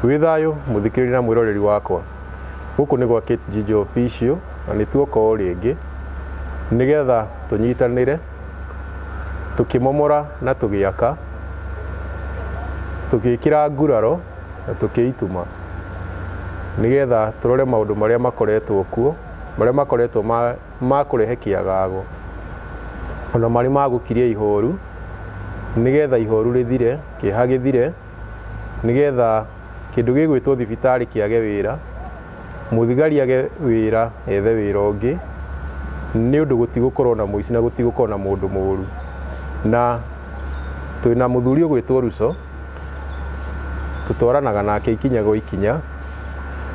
Wĩ thayũ mũthikĩrĩria na mwĩroreri wakwa. Gũkũ nĩ gwa Kate Njijo Official na nĩ tuoka o rĩngĩ nĩgetha tũnyitanĩre tũkĩmomora na tũgĩaka, tũgĩkĩra nguraro na tũkĩituma nĩgetha tũrore maũndũ marĩa makoretwo kuo, marĩa makoretwo ma kũrehe kĩagago ona marĩ ma gũkiria ihoru nĩgetha ihoru rĩthire, kĩeha gĩthire. Nĩgetha kĩndũ gĩgwĩtwo thibitarĩ kĩage wĩra, mũthigari age wĩra ethe wĩra ũngĩ, nĩ ũndũ gũtigũkorwo na mũici na gũtigũkorwo na mũndũ mũru. Na twĩna mũthuri ũgwĩtwo Ruco, tũtwaranaga nake ikinya gwa ikinya,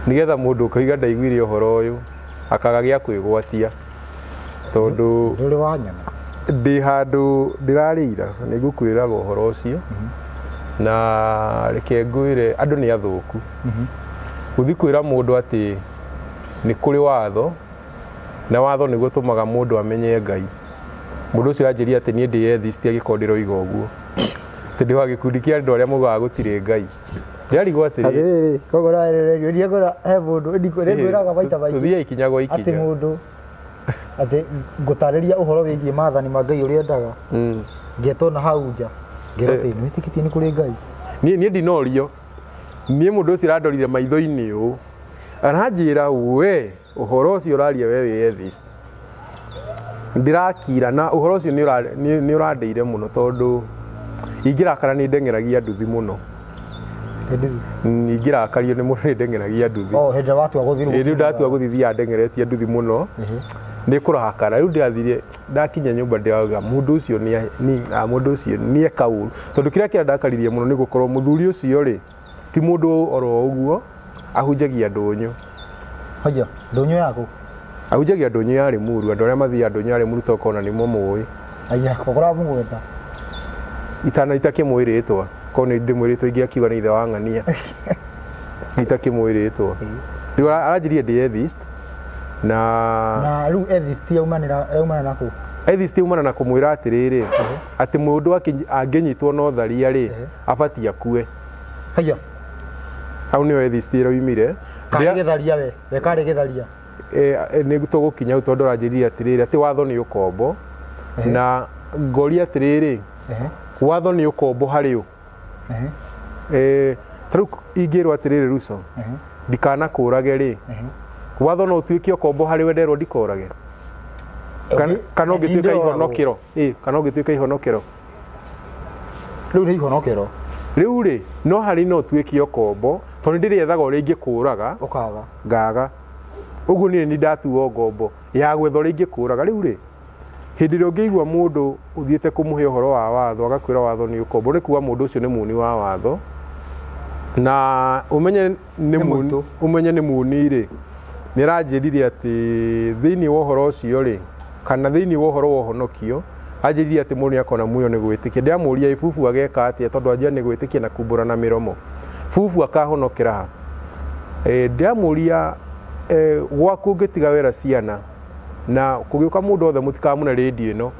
nĩgetha mũndũ ũkoiga ndaiguire ũhoro ũyũ, akaga gĩa kwĩgwatia. Tondũ Ndũrĩ wanyona. Ndĩ handũ ndĩrarĩira nĩ ngũkwĩraga ũhoro ũcio. Na reke ngwĩre, andũ nĩ athũku. Gũthiĩ kwĩra mũndũ atĩ nĩ kũrĩ watho, na watho nĩguo ũtũmaga mũndũ amenye Ngai. Mũndũ ũcio anjĩrire atĩ niĩ ndĩ atheist angĩkorwo ndĩroiga ũguo. Atĩ ndĩ wa gĩkundi kĩa andũ arĩa maugaga gũtirĩ Ngai. Ndĩrarigwo atĩrĩrĩ. Atĩrĩrĩ, koguo ũraerererio ndiakwĩra he mũndũ nĩngwĩraga maita maingĩ. Tũthiĩ ikinya gwa ikinya. Atĩ mũndũ atĩ ngũtarĩria ũhoro wĩgiĩ maathani ma Ngai ũrĩa endaga. Ngetwo na hau nja. Ngerwo atĩ nĩwĩtĩkĩtie nĩ kũrĩ Ngai. Niĩ ndinorio. Niĩ mũndũ ũcio arandorire maitho-inĩ ũũ. Aranjĩra we ũhoro ũcio ũraria we wĩ atheist. Ndĩrakira na ũhoro ũcio nĩ ũrandeire mũno tondũ ingĩrakara nĩ ndeng'eragia nduthi mũno. Ingĩrakario nĩ mũndũ nĩ ndeng'eragia nduthi. Oh, hĩndĩ ĩrĩa watua gũthiĩ rĩu. Rĩu ndatua gũthiĩ thiaga ndeng'eretie nduthi mũno. Nĩ kũrakara. Rĩu ndĩrathire ndakinya nyũmba ndĩrauga mũndũ ũcio nĩ mũndũ ũcio nĩ eka ũru. Tondũ kĩrĩa kĩrandakaririe mũno nĩ gũkorwo mũthuri ũcio rĩ ti mũndũ oro ũguo ahunjagia ndũnyũ. Haya, ndũnyũ yaku? Ahunjagia ndũnyũ ya Limuru, andũ arĩa mathiaga ndũnyũ ya Limuru tokorwo ona nĩmo mũĩ. Aya, ũkoragwo mũgweta. Itana itakĩmũĩ rĩtwa, korwo nĩ ndĩmũĩ rĩtwa ingĩakiuga nĩ ithe wa ng'ania. Itakĩmũĩ rĩtwa. Rĩu aranjĩrire ndĩ atheist na Na rĩu atheist yaumanĩra yaumana na kũ? Atheist yaumana na kũmwĩra atĩrĩrĩ, atĩ mũndũ angĩnyitwo na ũtharia rĩ, abatiĩ akue. Haya. Hau nĩho atheist ĩroimire. Karĩ gĩtharia we, we karĩ gĩtharia. Nĩ tũgũkinya hau tondũ ũranjĩrire atĩrĩrĩ atĩ watho nĩ ũkombo. Na ngoria atĩrĩrĩ, watho nĩ ũkombo harĩ ũ? Ta rĩu ingĩrwo atĩrĩrĩ Ruco, ndikanakũrage rĩ, watho no ũtuĩke ũkombo harĩ we nderwo ndikorage? Kana ũngĩtuĩka ihonokero? Kana ũngĩtuĩka ihonokero? Rĩu nĩ ihonokero. Rĩu rĩ, no harĩ no ũtuĩke ũkombo, tondũ nĩ ndĩrĩethaga ũrĩa ingĩkũraga. Ũkaga. Ngaga. Ũguo niĩ nĩ ndatuo ngombo ya gwetha ũrĩa ingĩkũraga. Rĩu rĩ, hĩndĩ ĩrĩa ũngĩigua mũndũ ũthiĩte kũmũhe ũhoro wa watho agakwĩra watho nĩ ũkombo, nĩ kuga mũndũ ũcio nĩ muni wa watho. Na ũmenye nĩ muni, ũmenye nĩ muni rĩ, nĩ aranjĩrire atĩ thĩinĩ wa ũhoro ũcio rĩ, kana thĩinĩ wa ũhoro wa ũhonokio, anjĩrire atĩ mũndũ nĩ akona muoyo nĩ gwĩtĩkia. Ndĩramũria ĩ bubu ageka atĩa tondũ anjĩra nĩ gwĩtĩkia na kumbũra na mĩromo. Bubu akahonokera ha? Ndĩramũria gwaku ũngĩtiga wĩra ciana na kũgĩũka mũndũ othe mũtikamũne rĩndiũ ĩno,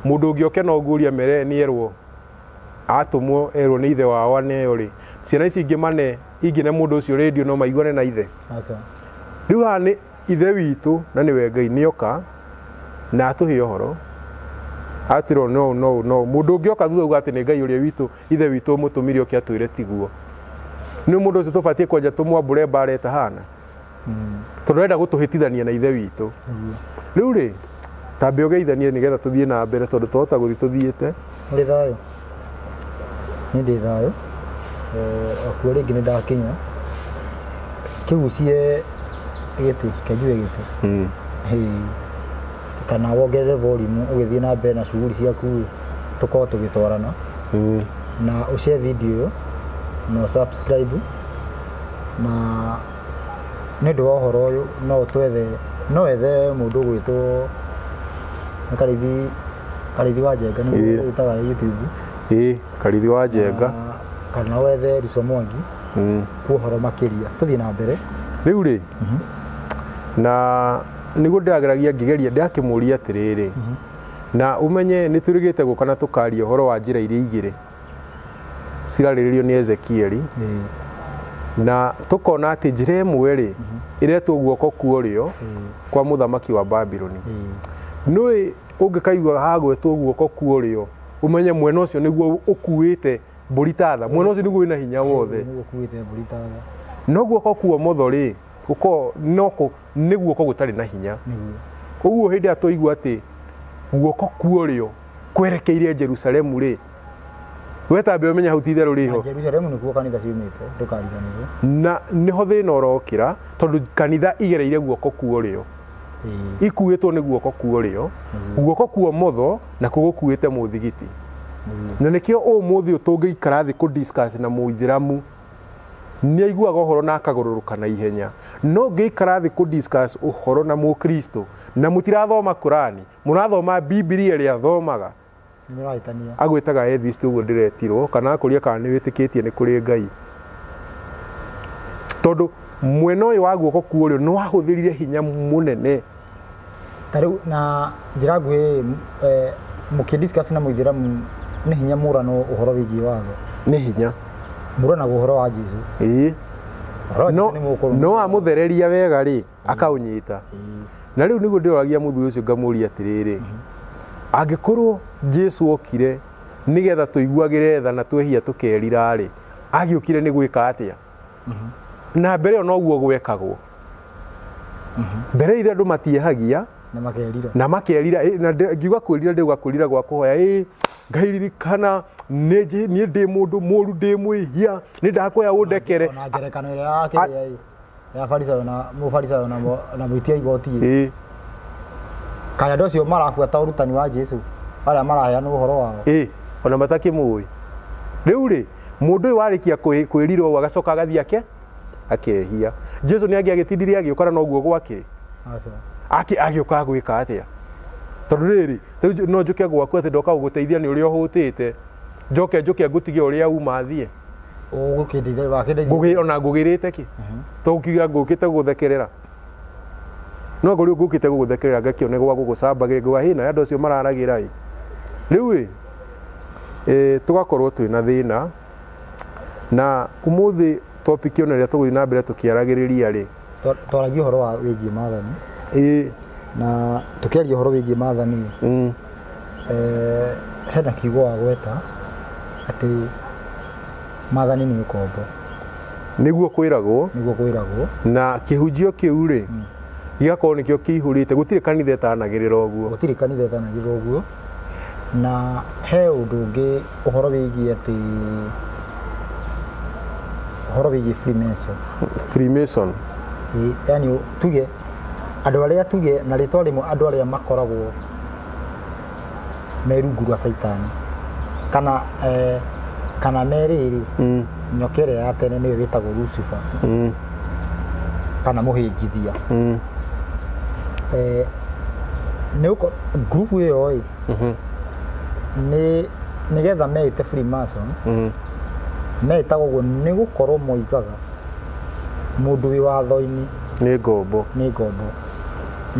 mũndũ ũngĩ oke na ũguũria mere nĩ erwo atũmwo erwo nĩ ithe wao aneo rĩ, ciana ici ingĩmane ingĩne mũndũ ũcio rĩndiũ no maiguane na ithe? Aca. Rĩu haha nĩ ithe witũ na nĩwe Ngai nĩoka na atũhe ũhoro atwĩra no no no mũndũ ũngĩ oka thutha uga atĩ nĩ Ngai ũrĩa witũ ithe witũ ũmũtũmire oke atwĩre tiguo. Nĩ mũndũ ũcio tũbatiĩ kwanja tũmwambũre mbara ĩtahana tondũ arenda gũtũhĩtithania na ithe witũ. Rĩu rĩ, tambe ũgeithanie nĩgetha tũthiĩ na mbere tondũ twahota gũthiĩ tũthiĩte. Ũrĩ thayũ? Niĩ ndĩ thayũ. Okuo rĩngĩ nĩ ndakinya. Kĩgucie gĩtĩ, kenjiwe gĩtĩ. Ĩĩ. Kana wongerere volume ũgĩthiĩ na mbere na shughuli ciaku ĩ, tũkorwo tũgĩtwarana. Na ũ share video ĩyo na ũ subscribe na nĩ ũndũ wa ũhoro ũyũ no ũtwethe, no wethe mũndũ ũgwĩtwo nĩ Karĩithi, Karĩithi wa Njenga nĩguo wĩtaga YouTube. Ĩĩ, Karĩithi wa Njenga. Kana wethe Ruco Mwangi kuo ũhoro makĩria. Tũthiĩ na mbere. Rĩu rĩ, na nĩguo ndĩrageragia ngĩgeria ndĩrakĩmũria atĩrĩrĩ, na ũmenye nĩ twĩrĩgĩte gũka na tũkaria ũhoro wa njĩra iria igĩrĩ cirarĩrĩrio nĩ Ezekieli. Na tũkona atĩ njĩra ĩmwe rĩ, ĩretwo guoko kwa ũrĩo kwa mũthamaki wa Babironi. Nĩũĩ ũngĩkaigua hagwetwo guoko kwa ũrĩo, ũmenye mwena ũcio nĩguo ũkuĩte mbũri ta tha, mwena ũcio nĩguo wĩna hinya wothe. Nĩguo ũkuĩte mbũri ta tha. No guoko kwa ũmotho rĩ, gũkoragwo no nĩ guoko gũtarĩ na hinya. Ũguo hĩndĩ ĩrĩa twaigua atĩ guoko kwa ũrĩo kwerekeire Jerusalemu rĩ, we tambe ũmenye hau ti itherũ rĩho. Jerusalemu nĩkuo kanitha ciumĩte, ndũkariganĩrwo. Na nĩho thĩna ũrokĩra, tondũ kanitha igereire guoko kwa ũrĩo, ikuĩtwo nĩ guoko kwa ũrĩo. Guoko kwa ũmotho nakuo gũkuĩte mũthigiti. Na nĩkĩo ũmũthĩ ũyũ tũngĩikara thĩ kũ discuss na mũithĩramu, nĩ aiguaga ũhoro na akagũrũrũka na ihenya. No ũngĩikara thĩ kũ discuss ũhoro na mũkristo, na mũtirathoma Kũrani, mũrathoma Bibilia ĩrĩa athomaga, Nĩ mũrahĩtania. Agwĩtaga atheist, ũguo ndĩretirwo, kana akũria kana nĩ wĩtĩkĩtie nĩ kũrĩ Ngai, tondũ mwena ũyũ wa guoko kwa ũrĩo nĩ wahũthĩrire hinya mũnene. Ta rĩu na njĩra nguhĩ, mũkĩ discuss na mũithĩramu nĩ hinya mũrano ũhoro wĩgiĩ watho? Nĩ hinya. Mũranaga ũhoro wa Jesu? Ĩĩ. Ũhoro wa No Jesu nĩ mũgũkorwo. No amũthereria wega rĩ, akaũnyita. Na rĩu nĩguo ndĩroragia mũthuri ũcio, ngamũria atĩrĩrĩ, angĩkorwo Jesu okire nĩgetha tũiguagĩre tha na twehia tũkerira rĩ, agĩũkire nĩ gwĩka atĩa? Na mbere ĩyo noguo gwekagwo. Mbere ithe andũ matiehagia na makerira. Na makerira. Na ngiuga kwĩrira, ndĩuga kwĩrira gwa kũhoya, ĩ Ngai, ririkana niĩ ndĩ mũndũ mũru, ndĩ mwĩhia, nĩ ndakũhoya ũndekere. Ona ngerekano ĩrĩa ya kĩrĩa ĩ ya farisayo na mũfarisayo na mũitia igoti ĩ. Kaĩ andũ acio marabuata ũrutani wa Jesu arĩa maraheana ũhoro wao? Ĩ ona matakĩmũĩ. Rĩu rĩ, mũndũ ũyũ warĩkia kwĩrira ũguo, agacoka agathiĩ ake akehia, Jesu nĩ angĩagĩtindirie agĩũka na noguo gwakĩrĩ? Aca. Agĩũka gwĩka atĩa? Tondũ rĩrĩ, rĩu no njũke gwaku atĩ ndoka gũgũteithia nĩ ũrĩa ũhũtĩte, njoke njũke ngũtige ũrĩa uma thiĩ? Ũgũkĩndeithia wakĩndeithia? Ona ngũgĩrĩte kĩ? Tũkiuga ngũkĩte gũgũthekerera, no ngũrĩ ngũkĩte gũgũthekerera, ngakĩone gwa gũgũcambagĩra, ngauga hĩ, na andũ acio mararagĩra ĩ. Rĩu ĩ, tũgakorwo twĩna thĩna. Na ũmũthĩ topic ĩno ĩrĩa tũgũthiĩ na mbere tũkĩaragĩrĩria rĩ, Twaragia ũhoro wa wĩgiĩ maathani. Na tũkĩaria ũhoro wĩgiĩ maathani, hena kiugo wagweta atĩ maathani nĩ ũkombo. Nĩguo kwĩragwo. Nĩguo kwĩragwo. Na kĩhunjio kĩu rĩ, gĩgakorwo nĩkĩo kĩihũrĩte, gũtirĩ kanitha ĩtanagĩrĩra ũguo. Gũtirĩ kanitha ĩtanagĩrĩra ũguo. Na he ũndũ ũngĩ, ũhoro wĩgiĩ atĩ ũhoro wĩgiĩ Freemason. Freemason. Ĩ, yani tuge andũ arĩa, tuge na rĩtwa rĩmwe, andũ arĩa makoragwo me rungu rwa caitani kana kana me rĩrĩ nyoka ĩrĩa ya tene, nĩyo ĩtagwo Lucifer kana mũhĩngithia. Nĩ ngurubu ĩyo ĩ nĩ nĩgetha meĩte Freemasons. Meĩtagwo ũguo nĩ gũkorwo moigaga mũndũ wĩ watho-inĩ nĩ ngombo. Nĩ ngombo,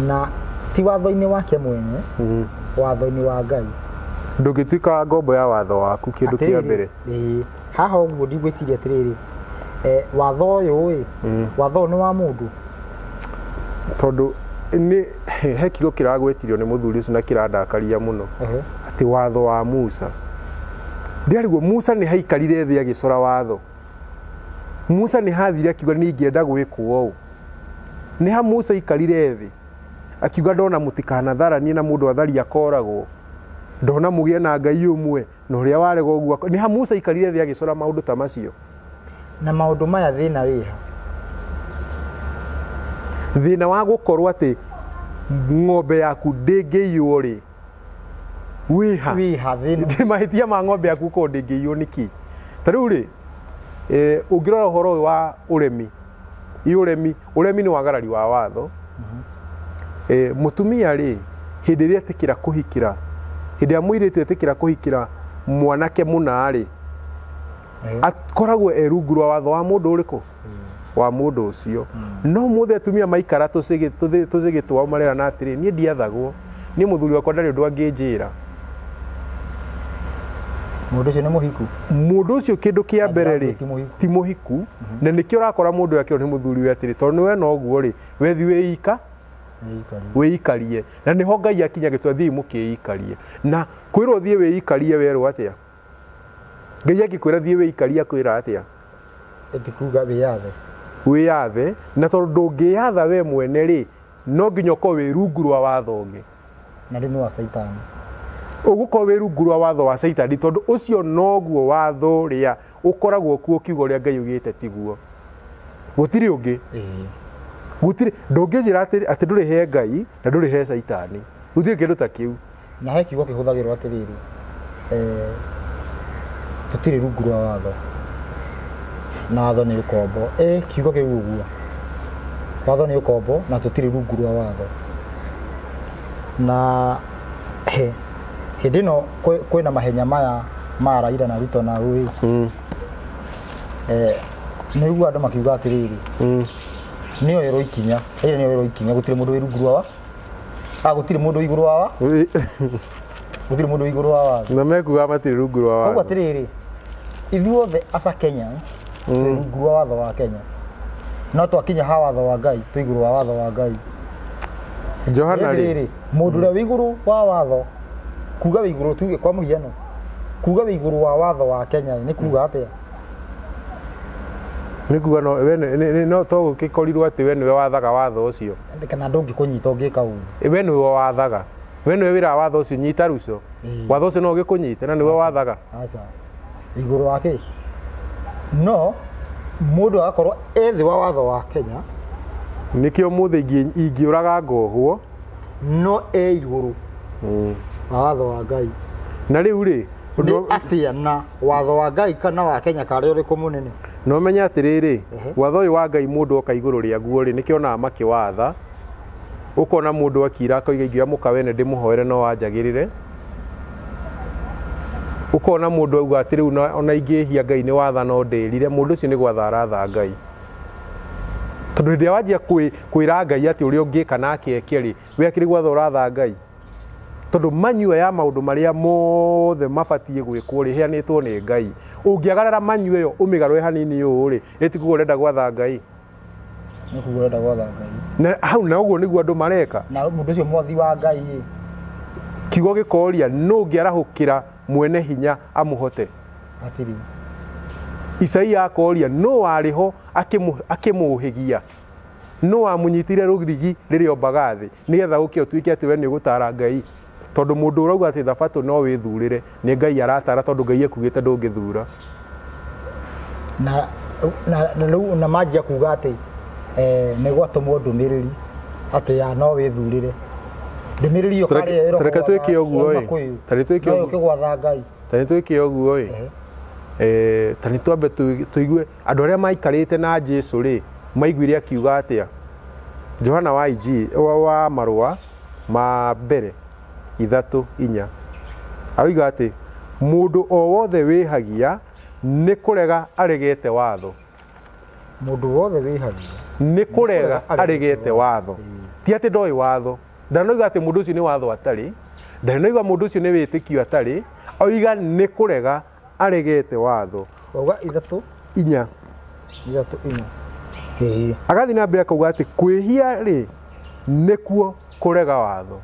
na ti watho-inĩ wake mwene, watho-inĩ wa Ngai. Ndũngĩtuĩka ngombo ya watho waku, kĩndũ kĩa Atĩrĩrĩ, mbere. Ĩĩ, haha ũguo ndigwĩciria atĩrĩrĩ, watho ũyũ ĩ, watho ũyũ nĩ wa mũndũ. Tondũ nĩ he kiugo kĩragwetirio nĩ mũthuri ũcio na kĩrandakaria mũno, atĩ watho wa Musa. Ndĩariguo Musa nĩ haikarire thĩ agĩcora watho? Musa nĩ hathire akiuga nĩ ingĩenda gwĩkwo ũũ? Nĩ ha Musa aikarire thĩ akiuga ndona mũtikanatharanie na mũndũ atharia akoragwo, ndona mũgĩe na Ngai ũmwe na ũrĩa warega ũguo nĩ ha Musa aikarire thĩ agĩcora maũndũ ta macio? Na maũndũ maya, thĩna wĩha? Thĩna wa gũkorwo atĩ ng'ombe yaku ndĩngĩiywo rĩ, wĩha? Wĩha thĩna? Ndĩ mahĩtia ma ng'ombe yaku gũkorwo ndĩngĩiywo nĩkĩ? Ta rĩu rĩ, ũngĩrora ũhoro ũyũ wa ũremi, ĩ ũremi, ũremi nĩ wagarari wa watho. Mũtumia rĩ, hĩndĩ ĩrĩa etĩkĩra kũhikĩra, hĩndĩ ĩrĩa mũirĩtu etĩkĩra kũhikĩra mwanake mũna rĩ, akoragwo e rungu rwa watho wa mũndũ ũrĩkũ? Wa mũndũ ũcio. No mũthĩ atumia maikara tũcĩgĩ twao, marerana atĩrĩ, niĩ ndiathagwo, niĩ mũthuri wakwa ndarĩ ũndũ angĩnjĩra. Mũndũ ũcio nĩ mũhiku. Mũndũ ũcio kĩndũ kĩa mbere rĩ, ti mũhiku. Ti mũhiku. Na nĩkĩo ũrakora mũndũ ũyũ akĩrwo nĩ mũthuri we atĩrĩ, tondũ nĩwe na ũguo rĩ, wethi wĩika Wĩikarie. Wĩikarie. Na nĩho Ngai akinya gĩtua, thiĩi mũkĩikarie. Na kwĩrwo thiĩ wĩikarie, werwo atĩa? Ngai angĩkwĩra thiĩ wĩikarie, akwĩra atĩa? Ĩti kuga wĩyathe. Wĩyathe. Na tondũ ndũngĩyatha we mwene rĩ, no nginya ũkorwo wĩ rungu rwa watho ũngĩ. Na rĩu nĩ wa Caitani. Ũgũkorwo wĩ rungu rwa watho wa Caitani, tondũ ũcio noguo watho ũrĩa ũkoragwo kuo kiugo ũrĩa Ngai ugĩte tiguo. Gũtirĩ ũngĩ. Gũtirĩ. Ndũngĩnjĩra atĩ ndũrĩ he Ngai na ndũrĩ he Caitani. Gũtirĩ kĩndũ ta kĩu. Na he kiugo kĩhũthagĩrwo atĩrĩrĩ, tũtirĩ rungu rwa watho na watho nĩ ũkombo. Kiugo kĩu ũguo, watho nĩ ũkombo na tũtirĩ rungu rwa watho. Na he hĩndĩ ĩno kwĩna mahenya maya ma Raila na Ruto na ũĩ, nĩ ũiguaga andũ makiuga atĩrĩrĩ, nĩ oerwo ikinya, Raila nĩ oerwo ikinya, gũtirĩ mũndũ wĩ rungu rwa gũtirĩ mũndũ wĩ igũrũ wa gũtirĩ mũndũ wĩ igũrũ wa watho. Na mekuga matirĩ rungu rwa Koguo watho. Atĩrĩrĩ, ithuothe as a Kenyans twĩ rungu rwa watho wa Kenya, no twakinya ha watho wa Ngai, twĩ igũrũ wa watho wa Ngai. Johana rĩ, Atĩrĩrĩ, mũndũ ũrĩa wĩ igũrũ wa watho, kuga wĩ igũrũ, tuge kwa mũhiano, kuga wĩ igũrũ wa watho wa Kenya nĩ kuga atĩa? Nĩ kuga no we no to gũgĩkorirwo atĩ we nĩwe wathaga watho ũcio. Kana ndũngĩkũnyita ũngĩka ũru. We nĩwe wathaga, we nĩwe wĩra wa watho ũcio, nyita ruco. Watho ũcio no ũgĩkũnyite na nĩwe wathaga. Aca, igũrũ wa kĩ? No mũndũ agakorwo e thĩ wa watho wa Kenya. Nĩkĩo mũthĩ ingĩũraga ngohwo. No e igũrũ wa watho wa Ngai. Na rĩu rĩ, nĩ ũndũ atĩa na watho wa Ngai kana wa Kenya karĩa ũrĩkũ mũnene? Na ũmenye atĩrĩrĩ, watho ũyũ wa Ngai mũndũ oka igũrũ rĩaguo rĩ, nĩkĩo onaga makĩwatha. Ũkona mũndũ akira akoiga ingĩoya mũka wene ndĩmũhoere no anjagĩrĩre. Ũkona mũndũ auga atĩ rĩu ona ingĩhia Ngai nĩ watha no ndĩrire, mũndũ ũcio nĩ gwatha aratha Ngai. Tondũ hĩndĩ ĩrĩa wanjia kwĩra Ngai atĩ ũrĩa ũngĩka nake eke rĩ, we akĩrĩ gwatha ũratha Ngai. Tondũ manyua ya maũndũ marĩa mothe mabatiĩ gwĩkwo rĩ, ĩheanĩtwo nĩ Ngai. Ũngĩagarara manyua ĩyo ũmĩgarũre hanini ũũ rĩ, ĩtikuga ũrenda gwatha Ngai. Nĩ kuga ũrenda gwatha Ngai. Na hau na ũguo nĩguo andũ mareka. Na mũndũ ũcio mwathi wa Ngai ĩ. Kiugo gĩkoria nũ ũngĩarahũkĩra mwene hinya amũhote? Hatirĩ. Isaia akoria nũ warĩ ho akĩmũhĩgia? Nũ wamũnyitire rũrigi rĩrĩa ombaga thĩ nĩgetha ũke ũtuĩke atĩ we nĩ ũgũtara Ngai? Tondũ mũndũ ũrauga atĩ thabatũ no wĩthurĩre, nĩ Ngai aratara, tondũ Ngai ekugĩte ndũngĩthura. Na rĩu na manjia kuga atĩ nĩ gwatũmwo ndũmĩrĩri atĩ ya no wĩthurĩre. Ndũmĩrĩri ĩyo karĩa ĩroka Tareke twĩke ũguo ĩ. Tareke twĩke No ũguo. yũke gwatha Ngai. Tareke twĩke ũguo ĩ. Ta nĩ twambe tũigue andũ arĩa maikarĩte na Jesu rĩ, maiguire akiuga atĩa? Johana wa Injiri, wa marũa ma mbere 3:4 aroiga atĩ mũndũ o wothe wĩhagia nĩ kũrega aregete watho. Mũndũ wothe wĩhagia nĩ kũrega aregete watho. Ti atĩ ndoĩ watho. Ndanoiga atĩ mũndũ ũcio nĩ watho atarĩ, ndanoiga mũndũ ũcio nĩ wĩtĩkio atarĩ, oiga nĩ kũrega aregete watho. Wauga ithatũ? Inya. Ithatũ inya. Agathiĩ na mbere akauga atĩ kwĩhia rĩ nĩkuo kũrega watho.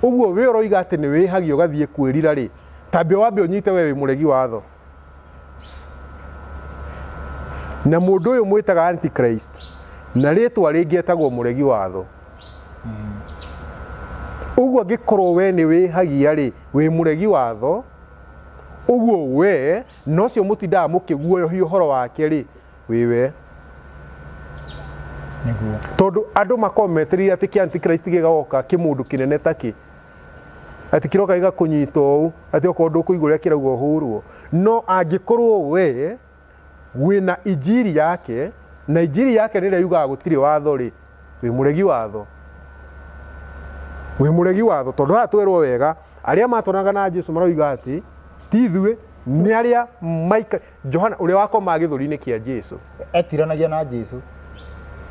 Ũguo we ũroiga atĩ nĩ wĩhagia ũgathiĩ kwĩrira rĩ, tambia wambe ũnyite we wĩ mũregi watho. Na mũndũ ũyũ mwĩtaga Antichrist na rĩtwa rĩngĩ etagwo mũregi watho. Ũguo angĩkorwo we nĩ wĩhagia rĩ, wĩ mũregi watho, ũguo we na ũcio mũtindaga mũkĩguoyohia ũhoro wake rĩ, wĩ we. Nĩguo. Tondũ andũ makoragwo metereire atĩ kĩa Antichrist gĩgoka kĩmũndũ kĩnene ta kĩ, atĩ kĩroka gĩgakũnyita ũũ, atĩ okorwo ndũkũigua ũrĩa kĩrauga ũhũrwo. No angĩkorwo we wĩna injiri yake, na injiri yake nĩ ĩrĩa yugaga gũtirĩ watho rĩ, wĩ mũregi watho. Wĩ mũregi watho, tondũ haha twerwo wega, arĩa matwaranaga na Jesu maroiga atĩ ti ithuĩ, nĩ arĩa maika Johana ũrĩa wakoma gĩthũri-inĩ kĩa Jesu. Etiranagia na Jesu.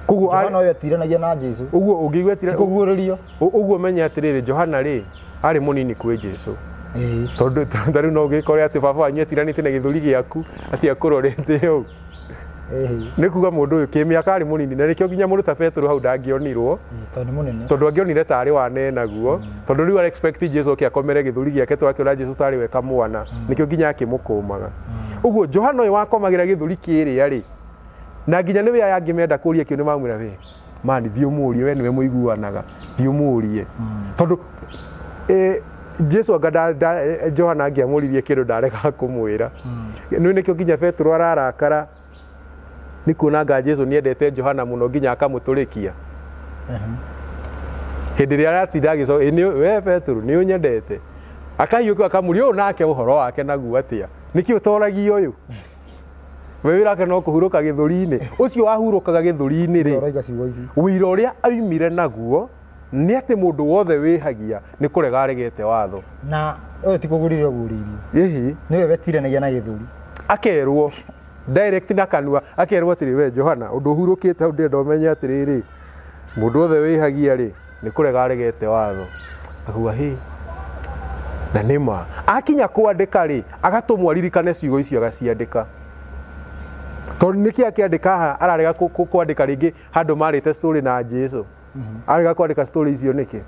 Koguo Johana ũyũ etiranagia na Jesu. Ũguo ũngĩigua etira- Ti kũguũrĩrio. Ũguo menye atĩrĩrĩ, Johana rĩ, arĩ mũnini kwĩ Jesu. Tondũ ta rĩu no ũgĩkore atĩ baba wanyu atiranĩte na gĩthũri gĩaku atĩ akũrorete ũũ. Nĩ kuga mũndũ ũyũ kĩmĩaka arĩ mũnini, na nĩkĩo nginya mũndũ ta Petero hau ndangĩonirwo, Tondũ nĩ mũnene. Tondũ angĩonire tarĩ wanenaguo, tondũ rĩu ara expect Jesu oke akomere gĩthũri gĩake, to akĩona Jesu tarĩ we kamwana, nĩkĩo nginya akĩmũkũmaga. Ũguo Johana ũyũ wakomagĩra gĩthũri kĩrĩa rĩ, na nginya nĩwe aya angĩ menda kũria kĩo nĩ mamwĩra, we mani thiĩ ũmũrie, we nĩwe mũiguanaga, thiĩ ũmũrie. Tondũ Jesu anga Johana angĩamũririe kĩndũ ndarega kũmwĩra. Nĩ nĩkĩo nginya Petero ararakara nĩ kuona anga Jesu nĩendete Johana mũno nginya akamũtũrĩkia. Hĩndĩ ĩrĩa aratinda agĩcoka, we Petero nĩ ũnyendete, akahiũka akamũria ũyũ nake ũhoro wake naguo atĩa, nĩkĩ ũtoragia ũyũ? We wĩra wake no kũhurũka gĩthũri-inĩ. Ũcio wahurũkaga gĩthũri-inĩ rĩ, Ũroiga ciugo ici. Ũira ũrĩa aimire naguo nĩ atĩ mũndũ wothe wĩhagia nĩ kũrega aregete watho. Na ũyũ ti kũgũrĩrio agũrĩirio. Ĩhĩ. Nĩwe wetiranagia na gĩthũri. Akerwo direct na kanua, akerwo atĩrĩ, we Johana, ũndũ ũhurũkĩte hau ndĩrenda ũmenye atĩrĩrĩ, mũndũ wothe wĩhagia rĩ nĩ kũrega aregete watho. Akauga hĩ, na nĩ ma. Akinya kwandĩka rĩ, agatũmwo aririkane ciugo icio agaciandĩka. Tondũ nĩkĩ akĩandĩka haha ararega kwandĩka rĩngĩ handũ marĩte story na Jesu. Arega kwandĩka story icio nĩkĩ?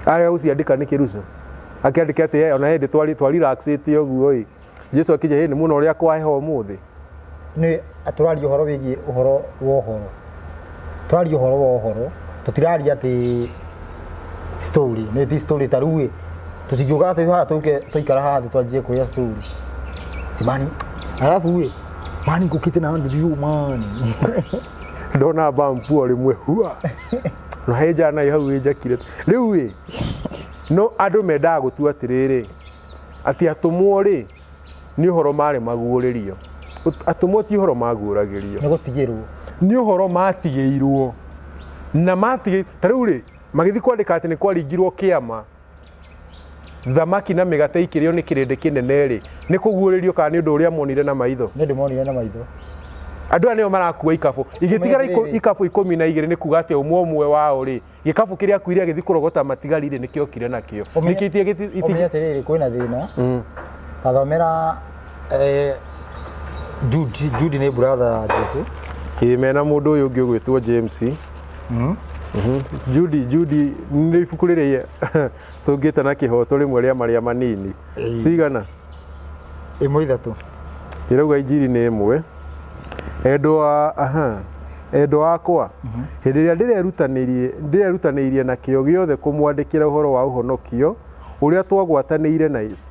Arega gũciandĩka nĩkĩ Ruco? Akĩandĩka atĩ ona hĩndĩ twari relaxĩte ũguo ĩ. Jesu akinya hĩ nĩ mũno ũrĩa kwaheha ũmũthĩ. Nĩ tũraria ũhoro wĩgiĩ ũhoro wa ũhoro. Tũraria ũhoro wa ũhoro, tũtiraria atĩ story, nĩ ti story ta rĩu ĩ, tũtingiuga atĩ haha tũke tũikara haha thĩ twanjie kũrĩa story. Ti mani, alafu ĩ, mani ngũkĩte na ndũthiũ mani. Ndona bampu o rĩmwe hua. Na he njana ĩ hau ĩnjakire. Rĩu ĩ, no andũ mendaga gũtua atĩrĩrĩ, atĩ atũmwo rĩ, nĩ ũhoro marĩ maguũrĩrio. Atũmwo ti ũhoro maguũragĩrio. Nĩ gũtigĩrwo. Nĩ ũhoro matigĩirwo. Na matigĩ, ta rĩu rĩ, magĩthiĩ kwandĩka atĩ nĩ kwaringirwo kĩama. Thamaki na mĩgate ikĩrĩo nĩ kĩrĩndĩ kĩnene rĩ, nĩ kũguũrĩrio kana nĩ ũndũ ũrĩa monire na maitho? Nĩ ũndũ monire na maitho. Andũ aya nĩo marakua ikabũ. Igĩtigara ikabũ 12 nĩ kuga atĩ ũmwe ũmwe wao rĩ, gĩkabũ kĩrĩa akuire agĩthiĩ kũrogota matigari rĩ, nĩkĩokire nakĩo. Nĩkĩo Ũmenye atĩrĩrĩ, kwĩna thĩna. Tathomera, Jude nĩ brother ya Jesu. Ĩĩ, mena mũndũ ũyũ ũngĩ ũgwĩtwo James. Jude nĩ ibuku rĩrĩa tũngĩta na kĩhoto rĩmwe rĩa marĩa manini. Cigana? 1 3. Ĩrauga injiri nĩ ĩmwe. Endwa akwa, hĩndĩ ĩrĩa ndĩrerutanĩirie na kĩo gĩothe kũmwandĩkĩra ũhoro wa ũhonokio ũrĩa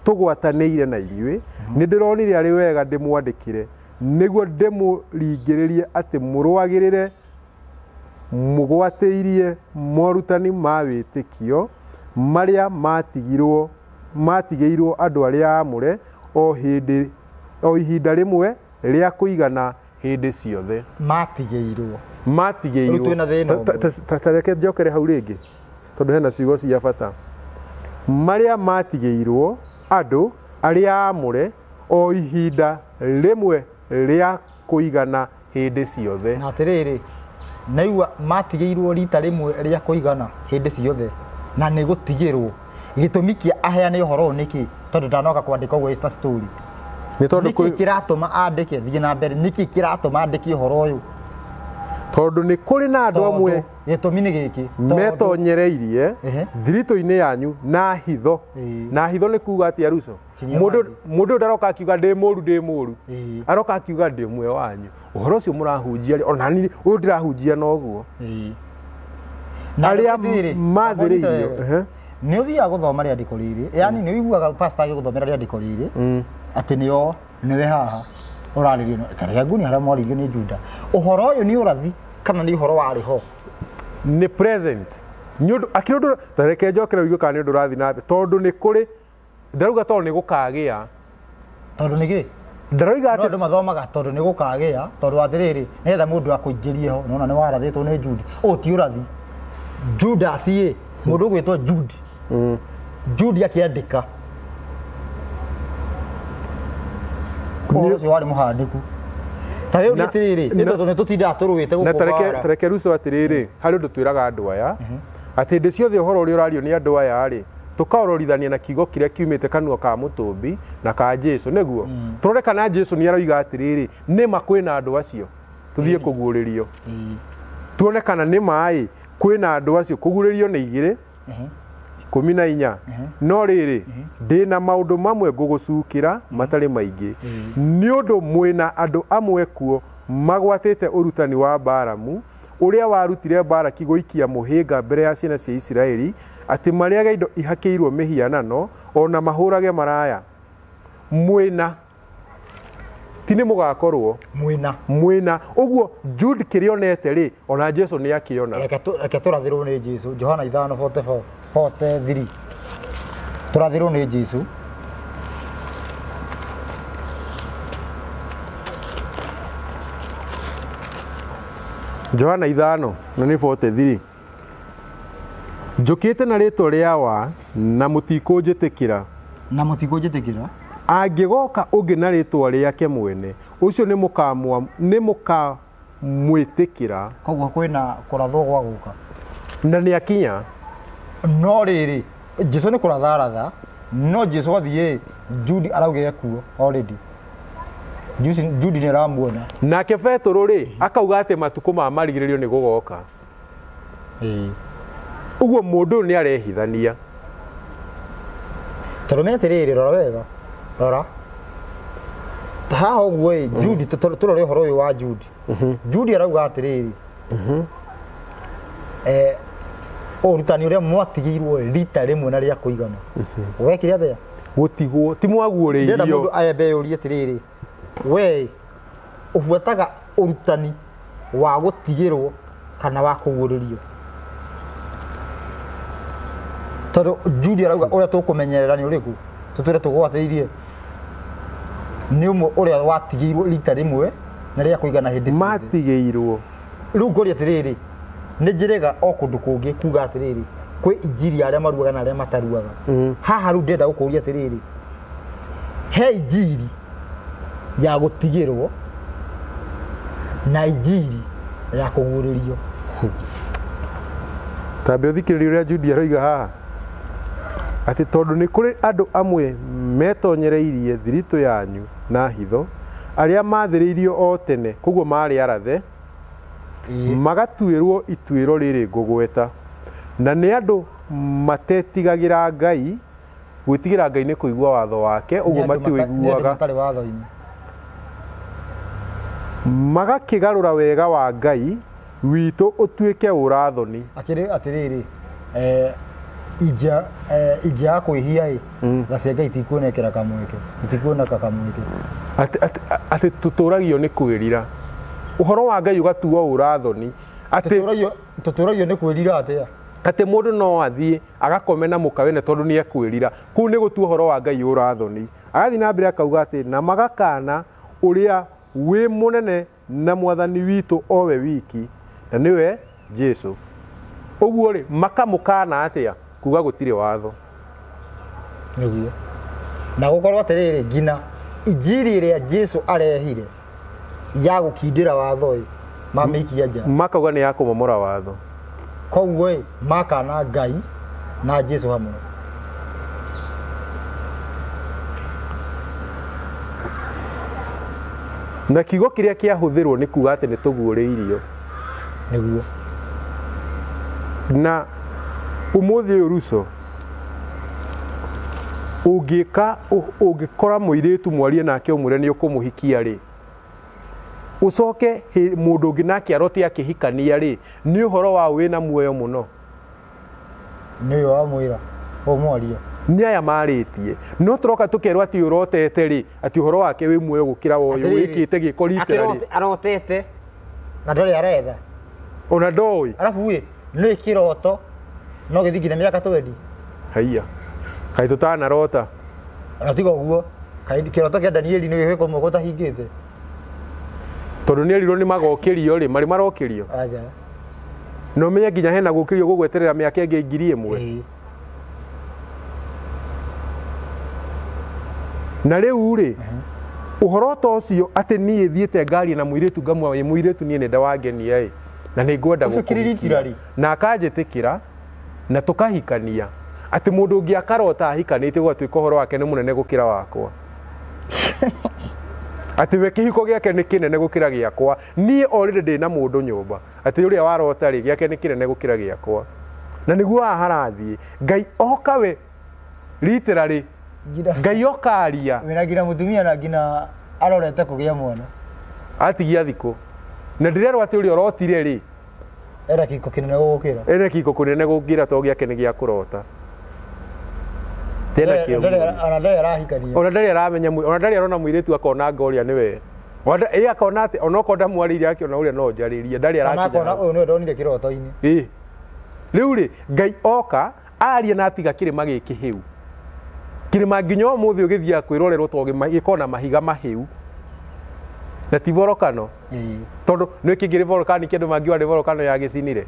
tũgwatanĩire na inyuĩ, nĩ ndĩronire arĩ wega ndĩmwandĩkĩre nĩguo ndĩmũringĩrĩrie atĩ mũrũagĩrĩre mũgwatĩirie morutani ma wĩtĩkio marĩa matigĩirwo andũ arĩa aamũre o ihinda rĩmwe rĩa kũigana hĩndĩ ciothe. Matigĩirwo. Matigĩirwo. Rĩu twĩna thĩna ũmwe. Ta reke njokere hau rĩngĩ tondũ hena ciugo cia bata. Marĩa matigĩirwo andũ arĩa aamũre o ihinda rĩmwe rĩa kũigana hĩndĩ ciothe. Na atĩrĩrĩ, naigua matigĩirwo rita rĩmwe rĩa kũigana hĩndĩ ciothe na nĩ gũtigĩrwo. Gĩtũmi kĩa aheane ũhoro ũyũ nĩkĩ? Tondũ ndanoka kwandĩka ũguo Insta story. Nĩ tondũ Nĩkĩ kwĩ- kĩratũma andĩke, thiĩ na mbere, nĩkĩ kĩratũma andĩke ũhoro ũyũ? Tondũ nĩ kũrĩ na andũ Tondũ amwe gĩtũmi nĩ gĩkĩ. Tondũ metonyereirie thiritũ-inĩ yanyu na hitho. Na hitho nĩ kuga atĩa Ruco? Kinyia Mũndũ mathi. ũyũ ndaroka akiuga ndĩ mũru, ndĩ mũru. Aroka akiuga ndĩ ũmwe wanyu. Ũhoro ũcio mũrahunjia rĩ, ona niĩ ũyũ ndĩrahunjia noguo. Na Arĩa atĩrĩrĩ, mathĩrĩirio, Wamũnyita wega. Nĩ ũthiaga gũthoma rĩandĩko rĩrĩ, yaani nĩ ũiguaga pastor agĩgũthomera rĩandĩko rĩrĩ, atĩ nĩo nĩwe haha ũrarĩrio ta reke nguonie harĩa mwarĩirio nĩ Juda. Ũhoro ũyũ nĩ ũrathi kana nĩ ũhoro warĩ ho? Nĩ present. Nĩ ũndũ, akĩrĩ ũndũ, ta reke njokere ũigue kana nĩ ũndũ ũrathiĩ na mbere. Tondũ nĩ kũrĩ, ndarauga tondũ nĩ gũkagĩa. Tondũ nĩ kĩ? Ndarauga No atĩ andũ mathomaga tondũ nĩ gũkagĩa, tondũ atĩrĩrĩ, nĩgetha mũndũ akũingĩrie ho, nĩwona nĩ warathĩtwo nĩ Jude. Ũyũ ti ũrathi. Judas ĩ, mũndũ ũgwĩtwo Jude. Jude akĩandĩka. Ũhoro ũcio warĩ mũhandĩku. Ta rĩu Na- atĩrĩrĩ, nĩ na- tondũ nĩ tũtindaga tũrũĩte Na gũkũ tareke tareke Ruco atĩrĩrĩ, harĩ ũndũ twĩraga andũ aya, atĩ hĩndĩ ciothe ũhoro ũrĩa ũrario nĩ andũ aya rĩ, Tũkaũrorithania na kiugo kĩrĩa kiumĩte kanua ka mũtũmbi na ka Jesu nĩguo. Tũrore kana Jesu nĩ aroiga atĩrĩrĩ, nĩma kwĩna andũ acio tũthiĩ kũguũrĩrio. Tuone kana nĩ maĩ kwĩna andũ acio kũguũrĩrio nĩ 2 14. No rĩrĩ, ndĩna maũndũ mamwe ngũgũcukĩra matarĩ maingĩ, nĩ ũndũ mwĩna andũ amwe kuo magwatĩte ũrutani wa Balamu, ũrĩa warutire Balaki gũikia mũhĩnga mbere ya ciana cia Isiraeli, atĩ marĩage indo ihakĩirwo mĩhianano, o na mahũrage maraya. Mwĩna ti nĩ mũgakorwo mwĩna mwĩna ũguo Jude kĩrĩa onete rĩ, ona Jesu nĩ akĩona. Reke tũrathĩrwo nĩ Jesu. Johana 5:44 43 tũrathĩrwo nĩ Jesu. Johana 5 na nĩ 43. Njũkĩte na rĩtwa rĩa wa na mũtikũnjĩtĩkĩra. Na mũtikũnjĩtĩkĩra. Angĩgoka ũngĩ na rĩtwa rĩake mwene, ũcio nĩ mũkamwĩtĩkĩra. Koguo kwĩna kũrathwo gwa gũka. Na nĩ akinya. No rĩrĩ, Jesu nĩ kũratha aratha, no Jesu athiĩ, Jude arauga ekuo already. Jude nĩ aramuona. Nake Petũrũ rĩ, akauga atĩ matukũ ma marigĩrĩrio nĩ gũgoka. Ũguo mũndũ ũyũ nĩ arehithania. Tondũ me atĩrĩrĩ, rora wega, rora haha ũguo ĩ, Jude, tũrore ũhoro ũyũ wa Jude. Jude arauga atĩrĩrĩ, ũrutani ũrĩa mwatigĩirwo rita rĩmwe na rĩa kũigana. Wekire atĩa? Gũtigwo, ti mwaguũrĩirio. Ndĩrenda mũndũ ayambe yũrie atĩrĩrĩ, we ũbuataga ũrutani wa gũtigĩrwo kana wa kũguũrĩrio? Tondũ Jude arauga ũrĩa tũkũmenyerera nĩ ũrĩkũ? Tũtwĩre tũgwatĩirie. Nĩ ũmwe ũrĩa watigĩirwo rita rĩmwe na rĩa kũigana hĩndĩ ciothe. Matigĩirwo. Rĩu ngũria atĩrĩrĩ, nĩ njĩrĩga o kũndũ kũngĩ kuga atĩrĩrĩ, kwĩ injiri ya arĩa maruaga na arĩa mataruaga. Haha rĩu ndĩrenda gũkũria atĩrĩrĩ, he injiri ya gũtigĩrwo na injiri ya kũguũrĩrio. Tambe ũthikĩrĩrie ũrĩa Jude aroiga haha, atĩ tondũ nĩ kũrĩ andũ amwe metonyereirie thiritũ yanyu na hitho, arĩa maathĩrĩirio o tene, koguo marĩ arathe, magatuĩrwo ituĩro rĩrĩ ngũgweta, na nĩ andũ matetigagĩra Ngai. Gwĩtigĩra Ngai nĩ kũigua watho wake, ũguo matiũiguaga. Magakĩgarũra wega wa Ngai witũ ũtuĩke ũrathoni. Akĩrĩ atĩrĩrĩ, ingĩaga kwĩhia ĩ, tha cia Ngai itikuonekera kamweke, itikuoneka kamweke. Atĩ tũtũragio nĩ kwĩrira. Ũhoro wa Ngai ũgatuo ũrathoni. Atĩ tũtũragio nĩ kwĩrira atĩa? Atĩ mũndũ no athiĩ agakome na mũka wene tondũ nĩ ekwĩrira. Kũu nĩ gũtua ũhoro wa Ngai ũrathoni. Agathiĩ na mbere akauga atĩ na magakana ũrĩa wĩ mũnene na mwathani witũ owe wiki, na nĩwe Jesu. Ũguo rĩ, makamũkana atĩa? Kuga gũtirĩ watho. Nĩguo. Na gũkorwo atĩrĩrĩ, nginya injiri ĩrĩa Jesu arehire ya gũkindĩra watho ĩ, mamĩikia nja. Makauga nĩ ya kũmomora watho. Koguo ĩ, makana Ngai na Jesu hamwe. Na kiugo kĩrĩa kĩahũthĩrwo nĩ kuga atĩ nĩ tũguũrĩirio. Nĩguo. Na ũmũthĩ ũyũ Ruco, ũngĩka ũngĩkora mũirĩtu mwarie nake ũmwĩre nĩ ũkũmũhikia rĩ, ũcoke mũndũ ũngĩ nake arote akĩhikania rĩ, nĩ ũhoro wa wĩna muoyo mũno. Nĩ ũyũ wamwĩra, ũmwaria. Nĩ aya marĩtie. No tũroka tũkerwo atĩ ũrotete rĩ, atĩ ũhoro wake wĩ muoyo gũkĩra wa ũyũ wĩkĩte gĩko literally. Arotete na ndarĩ aretha. Ona ndoĩ. Arabu ĩ, nĩ kĩroto no gĩthiĩ nginya mĩaka 20. Haiya. Kaĩ tũtanarota. Ona tiga ũguo, kaĩ kĩroto kĩa Danieli nĩ gĩgwĩkwo moko ũtahingĩte. Tondũ nĩ erirwo nĩ magokĩrio rĩ, marĩ marokĩrio. Aca. Na ũmenye nginya hena gũkĩrio gũgweterera mĩaka ĩngĩ 1000. Na rĩu rĩ, ũhoro ta ũcio atĩ niĩ thiĩte ngaria na mũirĩtu ngamwĩra ĩ mũirĩtu niĩ nĩ ndawangenia ĩ, na nĩ ngwenda gũkũhikia. Na akanjĩtĩkĩra na tũkahikania. Atĩ mũndũ ũngĩ akarota ahikanĩtie gũgatuĩka ũhoro wake nĩ mũnene gũkĩra wakwa. Atĩ we kĩhiko gĩake nĩ kĩnene gũkĩra gĩakwa. Niĩ already ndĩ na mũndũ nyũmba. Atĩ ũrĩa warota rĩ, gĩake nĩ kĩnene gũkĩra gĩakwa. Na nĩguo haha harathiĩ. Ngai oka we literally Ngai okaria. Wĩna nginya mũtumia na nginya arorete kũgĩa mwana. Atigia thikũ. Na ndĩrerwo atĩ ũrĩa ũrotire rĩ, Ena kĩhiko kĩnene gũgũkĩra. Ena kĩhiko kĩnene gũkĩra to gĩake nĩ gĩa kũrota. Tena kĩo. Ona ndarĩ arahikania. Ona ndarĩ aramenya, ona ndarĩ arona mũirĩtu akona anga ũrĩa nĩwe. Ona ĩ akona atĩ onokorwo ndamwarĩirie akĩona ũrĩa no njarĩrie, ndarĩ Kana arakinya. akona ũyũ nĩwe ndonire kĩroto-inĩ. Ĩ. Rĩu rĩ, Ngai oka aria na atiga kĩrĩma gĩkĩ hĩu. Kĩrĩma nginya ũmũthĩ ũgĩthiaga kwĩrorerwo to gĩkoragwo na mahiga mahĩu. Na ti volcano. Tondũ nĩ kĩngĩ volcanic andũ mangiuga nĩ volcano ya gĩcinire.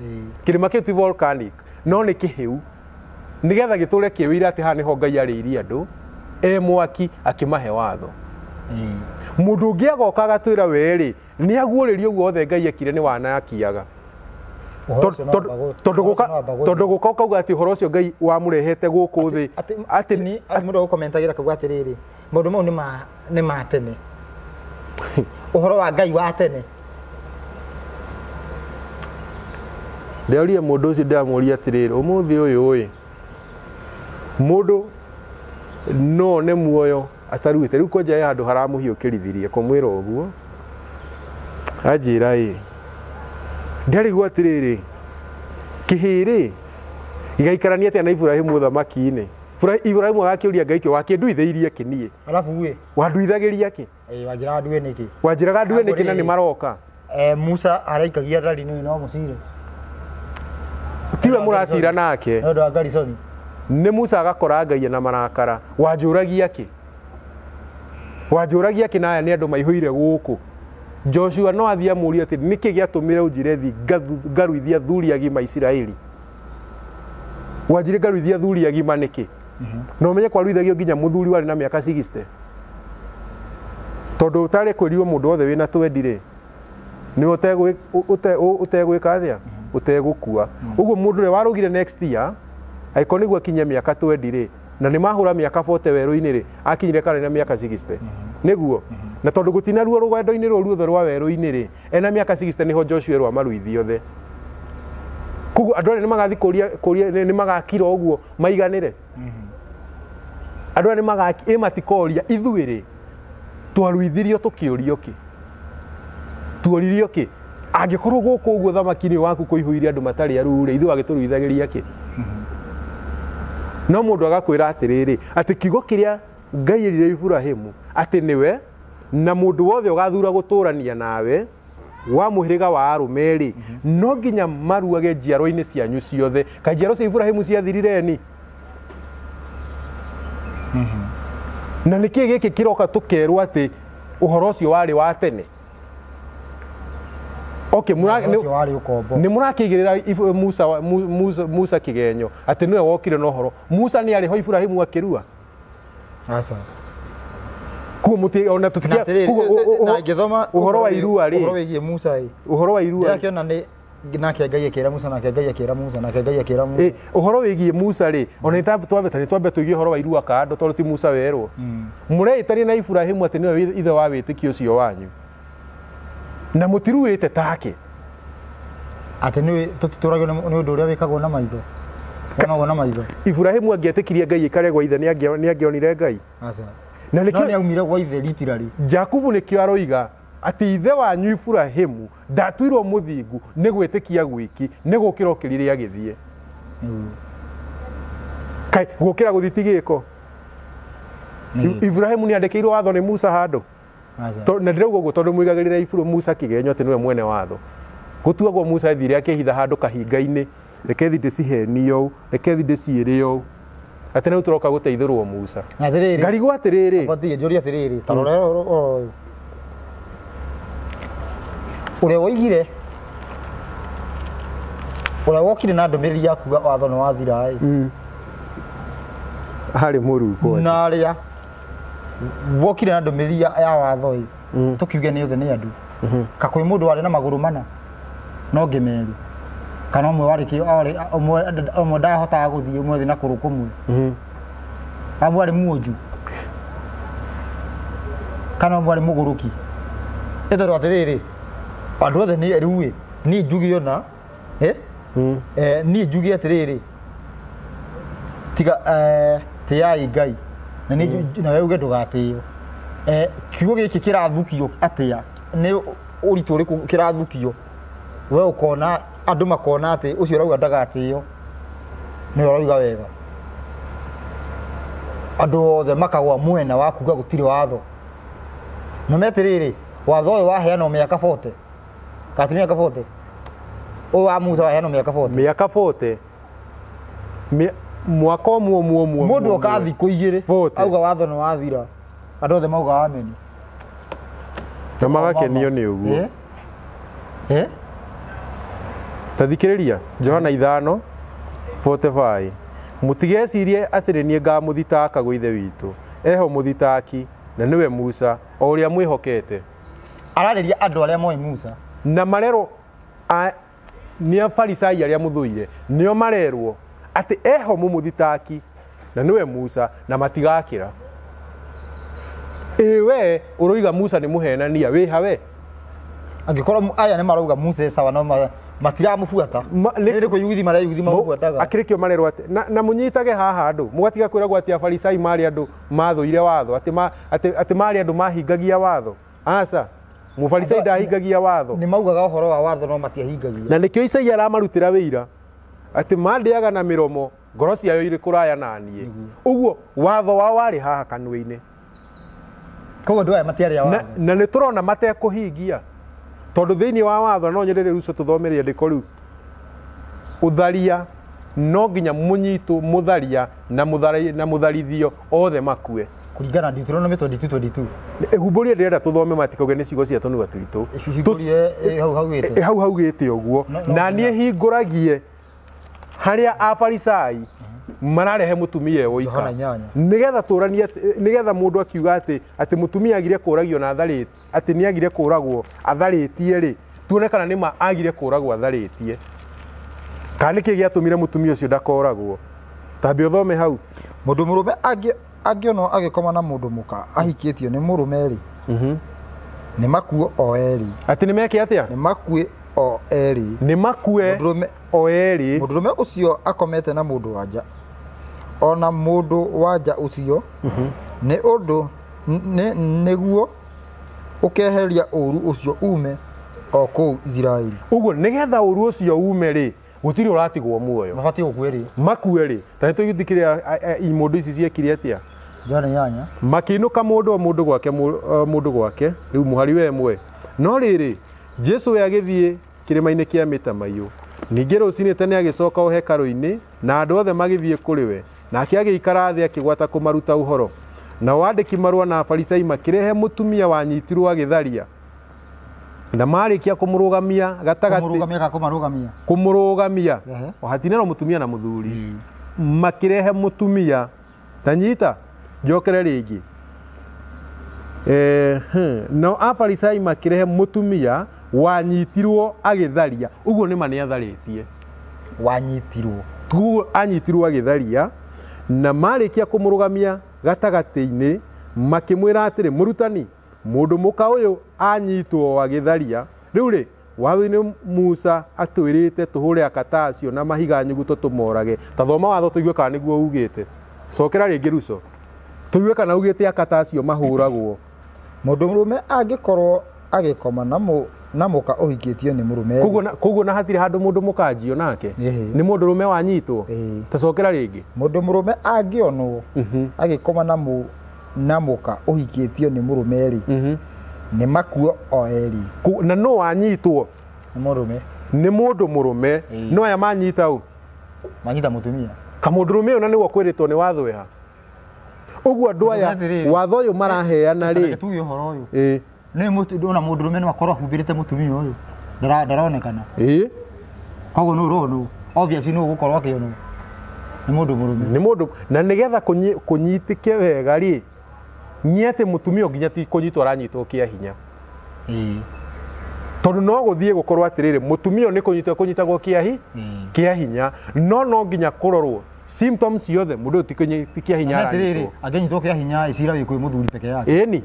Kĩrĩma kĩu ti volcanic, no nĩ kĩhĩu. Nĩgetha gĩtũre kĩũire atĩ haha nĩho Ngai arĩirie andũ, e mwaki akĩmahe watho. Mũndũ ũngĩ agoka agatwĩra we rĩ, nĩ aguũrĩrio ũguo wothe Ngai ekire nĩ wanakiaga. Tondũ gũka ũkauga atĩ ũhoro ũcio Ngai wamũrehete gũkũ thĩ. Atĩ mũndũ agũkomentagĩra akauga atĩrĩrĩ, maũndũ mau nĩ ma tene. Ũhoro wa Ngai wa tene. Ndĩroria mũndũ ũcio ndĩramũria atĩrĩrĩ, ũmũthĩ ũyũ ĩ, mũndũ no one muoyo ataruĩte. Rĩu kwanja he handũ haramũhiũkĩrithirie kũmwĩra ũguo, anjĩra ĩ, ndarigwo atĩrĩrĩ, kĩhĩĩ rĩ, gĩgaikarania atĩa na Iburahĩmu ũthamaki-inĩ? Iburahĩmu agakĩũria Ngai kĩ, wakĩnduithĩirie kĩ niĩ? Alafu ĩ. Wanduithagĩria kĩ? Wanjĩraga ndue nĩkĩ? Wanjĩraga ndue nĩkĩ na nĩ maroka? Musa araikagia thari nĩ no mũcire. Tiwe mũracira nake. Nĩ ũndũ wa Garisoni. Nĩ Musa agakora Ngai na marakara. Wanjũragia kĩ? Wanjũragia kĩ na aya nĩ andũ maihũire gũkũ? Joshua no athiĩ amũrie atĩ nĩkĩ gĩatũmire ũnjĩre thiĩ ngaruithie athuri agima Isiraeli? Wanjĩre ngaruithie athuri agima nĩkĩ? Na ũmenye kwaruithagio nginya mũthuri warĩ na mĩaka 60. Tondũ ũtarĩ kwĩrirwo mũndũ wothe wĩna twendi rĩ, nĩ ũtegwĩka atĩa? Ũtegũkua. Ũguo mũndũ ũrĩa warũgire next year, angĩkorwo nĩguo akinyie mĩaka twendi rĩ, na nĩ mahũra mĩaka 40 werũ-inĩ rĩ, akinyire kana na mĩaka 60. Nĩguo? Na tondũ gũtinaruo rũgendo-inĩ rũu ruothe rwa werũ-inĩ rĩ, ena mĩaka 60 nĩho Joshua erwo amaruithie othe. Koguo andũ arĩa nĩmagathiĩ kũria, kũria, nĩmagakira ũguo maiganĩre. Andũ arĩa nĩmagaki, ĩ matikoria ithuĩ rĩ, twaruithirio tũkĩũrio kĩ? Tuoririo kĩ? Angĩkorwo gũkũ ũguo thamaki-inĩ waku kũihũire andũ matarĩ aruu rĩ, ithuĩ wagĩtũruithagĩria kĩ? No mũndũ agakwĩra atĩrĩrĩ, atĩ kiugo kĩrĩa Ngai erire Iburahĩmu atĩ nĩwe na mũndũ wothe ũgathura gũtũrania nawe wa mũhĩrĩga wa arũme rĩ, no nginya maruage njiarwa-inĩ cianyu ciothe. Kaĩ njiarwa cia Iburahĩmu ciathirire ni? Na nĩkĩ gĩkĩ kĩroka tũkerwo atĩ ũhoro ũcio warĩ wa tene? Okay, Ũhoro ũcio warĩ ũkombo. nĩ mũrakĩigĩrĩra Musa kĩgenyo atĩ nĩwe wokire na ũhoro. Musa nĩ arĩ ho Iburahĩmu akĩrua? Aca. Kuo mũti ona Na tũtikia atĩrĩrĩ, kuo na ngĩthoma ũhoro wa irua rĩ. Ũhoro wĩgiĩ Musa ĩ. Ũhoro wa irua. Ndĩrakĩona nĩ nake Ngai akĩra Musa, nake Ngai akĩra Musa, nake Ngai akĩra Musa. Ĩ, ũhoro wĩgiĩ Musa rĩ, ona nĩ twambe ta nĩ twambe tũigie ũhoro wa irua kando tondũ ti Musa werwo. Mũreĩtania na Iburahĩmu atĩ nĩwe ithe wa wĩtĩkio ũcio wanyu. Na mũtiruĩte take. Atĩ nĩ tũtitũragio nĩ ũndũ ũrĩa wĩkagwo na maitho. Wonagwo na maitho. Iburahĩmu angĩetĩkirie Ngai aikare gwa ithe nĩ angĩonire Ngai. Aca. Na No nĩkĩo nĩ aumire gwa ithe literally. Jakubu nĩkĩo aroiga atĩ ithe wanyu Iburahĩmu ndatuirwo mũthingu nĩ gwĩtĩkia gwiki, nĩ gũkĩra okĩrire agĩthiĩ. Kai gũkĩra gũthiĩ ti gĩko. Iburahĩmu nĩ andĩkĩirwo watho nĩ Musa handũ. Na ndĩrauga ũguo tondũ mũigagĩrĩra Iburu Musa kĩgenyo atĩ nĩwe mwene watho. Gũtuagwo Musa athire akĩhitha handũ kahinga-inĩ, reke thiĩ ndĩcihenio ũũ, reke thiĩ ndĩciĩre ũũ. Atĩ rĩu tũroka gũteithũrwo Musa. Na atĩrĩrĩ, Ngarigwo atĩrĩrĩ. Batiĩ njũrie atĩrĩrĩ, ta rora ũhoro ũyũ. Ũrĩa woigire, ũrĩa wokire na ndũmĩrĩri ya kuga watho nĩ wathira ĩ. Harĩ mũru kwanja. Na arĩa wokire na ndũmĩrĩri ya watho ĩ, tũkiuge nĩ othe nĩ andũ. Ka kwĩ mũndũ warĩ na magũrũ mana no ngĩmerĩ. Kana ũmwe warĩ kĩ arĩ ũmwe ũmwe ndahotaga gũthiĩ, ũmwe thĩ na kũgũrũ kũmwe. Ũmwe arĩ muonju kana ũmwe arĩ mũgũrũki. Nĩ tondũ atĩrĩrĩ, andũ othe nĩ rĩu ĩ, niĩ njuge ona eh? Niĩ njuge atĩrĩrĩ, tiga tĩai Ngai na niĩ nawe uge ndũgatĩo. Kiugo gĩkĩ kĩrathukio atĩa? Nĩ ũritũ ũrĩkũ kĩrathukio? We ũkona andũ makona atĩ ũcio ũrauga ndagatĩo nĩwe ũrauga wega. Andũ othe makagwa mwena wa kuga gũtirĩ watho. Na me atĩrĩrĩ, watho ũyũ waheanwo mĩaka 40 kana ti mĩaka 40? Ũyũ wa Musa waheanwo mĩaka 40. Mĩaka 40. Mwaka ũmwe ũmwe ũmwe. Mũndũ oka thikũ igĩrĩ 40. Auga watho nĩ wathira, andũ othe mauga ameni. Na magakenio nĩ ũguo. Eh? Eh? Ta thikĩrĩria Johana 5:45, mũtigecirie atĩ nĩ niĩ ngamũthitaka gwĩ Ithe witũ, eho mũthitaki na nĩwe Musa, o ũrĩa mwĩhokete. Ararĩria andũ arĩa moĩ Musa. Na marerwo nĩ Afarisai arĩa mũthũire, nĩo marerwo atĩ eho mũmũthitaki na nĩwe Musa, na matigakĩra. Ĩ we ũroiga Musa nĩ mũhenania, wĩha we? Angĩkorwo aya nĩ marauga Musa e sawa, no matiramũbuata. Nĩ kwĩyuthi mareyuthi mamũbuataga. Akĩrĩ kĩo marerwo atĩ na mũnyitage haha andũ, mũgatiga kwĩragwo atĩ Afarisai marĩ andũ mathũire watho, atĩ atĩ marĩ andũ mahingagia watho. Aca, mũfarisai ndahingagia watho. Nĩ maugaga ũhoro wa watho no matiahingagia. Na nĩkĩo Isaia aramarutĩra wĩira atĩ mandĩaga na mĩromo, ngoro ciayo irĩ kũraya na niĩ. Ũguo watho wao warĩ haha kanua-inĩ. Koguo andũ aya matiarĩ a Na, watho. na nĩ tũrona matekũhingia, tondũ thĩinĩ wa watho, no nyende rĩu tũthome rĩandĩko rĩu, ũtharia no nginya mũnyitwo mũtharia na na mũtharithio othe makue. Kũringana na Deuteronomy 22:22. Ĩhumbũrie, ndĩrenda tũthome matikauge nĩ ciugo cia tũnua twitũ. Hingũrie, hau haugĩte. Hau haugĩte ũguo. No Na niĩ hingũragie harĩa Afarisai mararehe mũtumia Yohana woika 8. Nĩgetha tũranie nĩgetha mũndũ akiuga atĩ mũtumia agire kũragio na atharĩtie, atĩ nĩ agire kũragwo atharĩtie rĩ, tuone kana nĩ ma agire kũragwo atharĩtie, kana nĩkĩ gĩatũmire mũtumia ũcio ndakoragwo. Tambe ũthome hau. Mũndũ mũrũme angĩonwo agĩkoma na mũndũ mũka ahikĩtio nĩ mũrũme rĩ, nĩ makuo o erĩ. Atĩ nĩ meke atĩa? Nĩ makue o erĩ. Nĩ makue Mũndũrũme o erĩ. Mũndũrũme ũcio akomete na mũndũ wa nja ona mũndũ wa nja ũcio, nĩ ũndũ nĩguo ũkeheria ũũru ũcio ume o kũu Isiraeli. Ũguo nĩgetha ũru ũcio ume rĩ, gũtirĩ ũratigwo muoyo. Mabatiĩ gũkua rĩ. Makue rĩ, ta nĩtũgĩthikĩrĩria imũndũ ici ciekire atĩa. Johana 8. Makĩinũka mũndũ o mũndũ gwake, mũndũ gwake, rĩu mũhari we ĩmwe. No rĩrĩ, Jesu we agĩthiĩ kĩrĩma-inĩ kĩa mĩtamaiyũ. Ningĩ rũcinĩ tene agĩcoka o hekarũ-inĩ, na andũ othe magĩthiĩ kũrĩ we. Nake agĩikara thĩ akĩgwata kũmaruta ũhoro. Nao andĩki marũa na Afarisai makĩrehe mũtumia wanyitirwo agĩtharia. Na marĩkia kũmũrũgamia gatagatĩ. Kũmũrũgamia kana kũmarũgamia? Kũmũrũgamia. Ehe. O hatinero mũtumia na mũthuri. Makĩrehe mũtumia. Ta nyita, njokere rĩngĩ. Nao Afarisai makĩrehe mũtumia wanyitirwo agĩtharia. Ũguo nĩ ma nĩ atharĩtie. Wanyitirwo. Ũguo anyitirwo agĩtharia, na marĩkia kũmũrũgamia gatagatĩ-inĩ makĩmwĩra atĩrĩ, mũrutani, mũndũ mũka ũyũ anyitwo agĩtharia. Rĩu rĩ, watho-inĩ Musa atwĩrĩte tũhũre akata acio na mahiga nyuguto tũmorage. Ta thoma watho tũigue kana nĩguo ugĩte. Cokera rĩngĩ Ruco. Tũigue kana ugĩte akata acio mahũragwo. Mũndũ mũrũme angĩkorwo agĩkoma na mũka ũhikĩtio nĩ mũrũme. Koguo na hatirĩ handũ mũndũ mũkanjio nake. Nĩ mũndũ mũrũme wanyitwo. Ta cokera rĩngĩ. Mũndũ mũrũme angĩonwo agĩkoma na mũka ũhikĩtio nĩ mũrũme rĩ, nĩ makuo o erĩ. Na no wanyitwo? Nĩ mũrũme. Nĩ mũndũ mũrũme. No aya manyita ũ? Manyita mũtumia. Kamũndũ mũrũme ũyũ na nĩwe ũkwĩrĩtwo nĩ watho ĩha. Ũguo andũ aya watho ũyũ maraheana rĩ. Tuge ũhoro ũyũ. Nĩ mũtu ona mũndũ mũrũme no akorwo ahumbĩrĩte mũtumia ũyũ. Ndaronekana. Koguo nũ ũronwo. Obviously nũ ũgũkorwo akĩonwo. Nĩ mũndũ mũrũme. Nĩ mũndũ na nĩgetha kũnyitĩke wega rĩ, nĩ atĩ mũtumia nginya ti kũnyitwo aranyitwo kĩa hinya. Tondu no guthie gukorwo atiriri mutumia ni kunyitwo kunyitagwo kia hinya no nginya kurorwo symptoms ciothe mundu ti kia hinya atiriri anginyitwo kia hinya icira wi kwi muthuri peke yake eni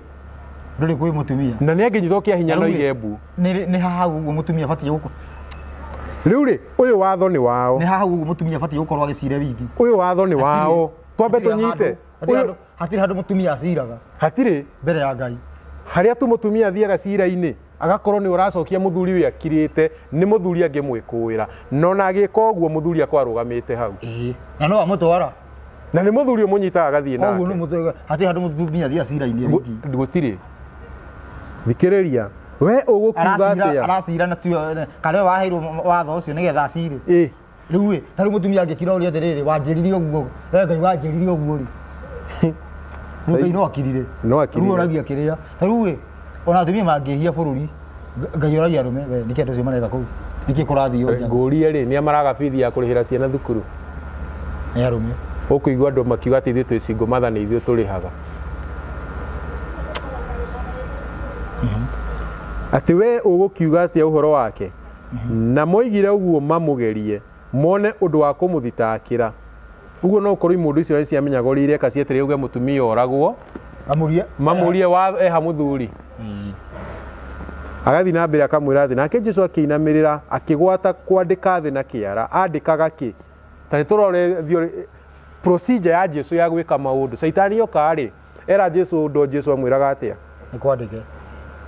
nduri kwi mutumia na ni anginyitwo kia hinya no igembu ni haha uguo mutumia abatie guko riu ri uyu watho ni wao ni haha uguo mutumia abatie gukorwo agicira wiki uyu watho ni wao twambe tunyite hatiri handu mutumia aciraga hatiri mbere ya Ngai haria tu mutumia athiaga cira-ini agakorwo ni uracokia muthuri we akirite ni muthuri angimwikuira no na agika uguo muthuri akwa arugamite hau na no amutwara na ni muthuri umunyitaga agathie nake koguo ni muthuri hatiri handu mutumia athia cira-ini wiki gutiri thikiriria we ugukiuga atia aracira na tu kana waheirwo watho ucio nigetha acire riu ĩ ta riu mutumia angĩkira ũrĩa atĩrĩrĩ wanjĩrire ũguo we Ngai wanjĩrire ũguo rĩ Ngai no akirire rĩu oragia kĩrĩa ta rĩu ĩ ona atumia mangĩhia bũrũri Ngai oragia arũme we nĩkĩ andũ acio mareka kũu nĩkĩ kũrathiĩ nja ngũrie rĩ nĩa maraga bithi ya kũrĩhĩra ciana thukuru nĩ arũme ũkũigua andũ makiuga atĩ ithuĩ twĩ single mother nĩ ithuĩ tũrĩhaga atĩ we ũgũkiuga atĩa ũhoro wake na moigire ũguo mamũgerie mone ũndũ wa kũmũthitakĩra uguo no ukorwo imundu icio nĩ ciamenyaga ũrĩa ireka cietereire uge mũtumia oragwo mamũrie wa eha mũthuri agathiĩ na mbere akamwĩra thĩ nake Jesũ akĩinamĩrĩra akĩgwata kwandĩka thĩ na kĩara andĩkaga kĩ ta nĩ tũrore procedure ya Jesũ ya gwĩka maũndũ Caitani oka rĩ era Jesũ ũndũ Jesũ amwĩraga atĩa nĩ kwandĩke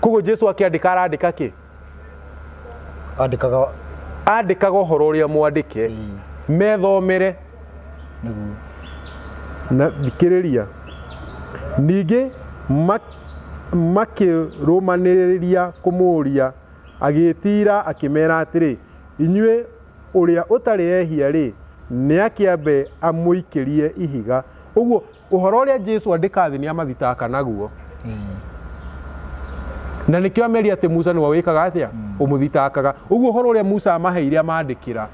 koguo Jesũ akĩandĩka arandĩka kĩ andĩkaga ũhoro ũrĩa mwandĩke methomere niguo na thikĩrĩria ningĩ makĩrũmanĩrĩria kũmũũria agĩĩtiira akĩmera atĩrĩ inyuĩ ũrĩa ũtarĩ ehia rĩ nĩ akĩambe amũikĩrie ihiga ũguo ũhoro ũrĩa Jesũ andĩka thĩ nĩ amathitaka naguo na nĩkĩo ameria atĩ Musa nĩwe wĩkaga atĩa ũmũthitakaga ũguo ũhoro ũrĩa Musa amaheire amandĩkĩra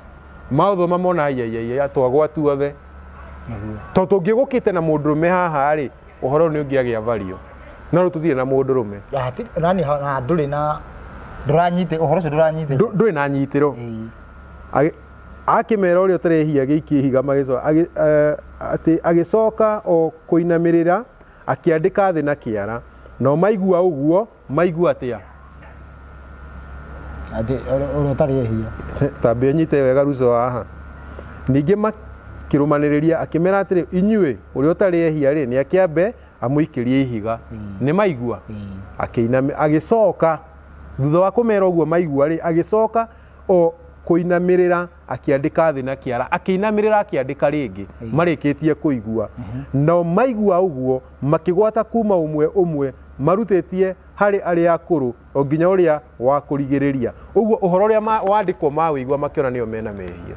maũthoma mona aiaiaia twagwa tuothe tondũ tũngĩgũkĩte na mũndũrũme haha rĩ ũhoro nĩ ũngĩagĩa vario no rĩu tũthire na mũndũrũme nani na ndũrĩ na ndũranyite ũhoro ũcio ndũranyite ndũrĩ na nyitĩro akĩmera ũrĩa ũtarehia gĩikie ihiga atĩ agĩcoka o kũinamĩrĩra akĩandĩka thĩ na kĩara no maigua ũguo maigua atĩa atĩ ũrĩa ũtarĩ ehia tambia nyite wega ruco haha ningĩ makĩrũmanĩrĩria akĩmera atĩrĩ inyuĩ ũrĩa ũtarĩ ehia rĩ nĩ akĩambe amũikĩrie ihiga nĩ maigua akĩinamĩ agĩcoka thutha wa kũmera ũguo maigua rĩ agĩcoka o kũinamĩrĩra akĩandĩka thĩ na kĩara akĩinamĩrĩra akĩandĩka rĩngĩ marĩkĩtie kũigua nao maigua ũguo makĩgwata kuma ũmwe ũmwe marutĩtie harĩ arĩa akũrũ o nginya ũrĩa wa kũrigĩrĩria ũguo ũhoro ũrĩa wandĩkwo mawĩigua makĩona nĩo mena mehia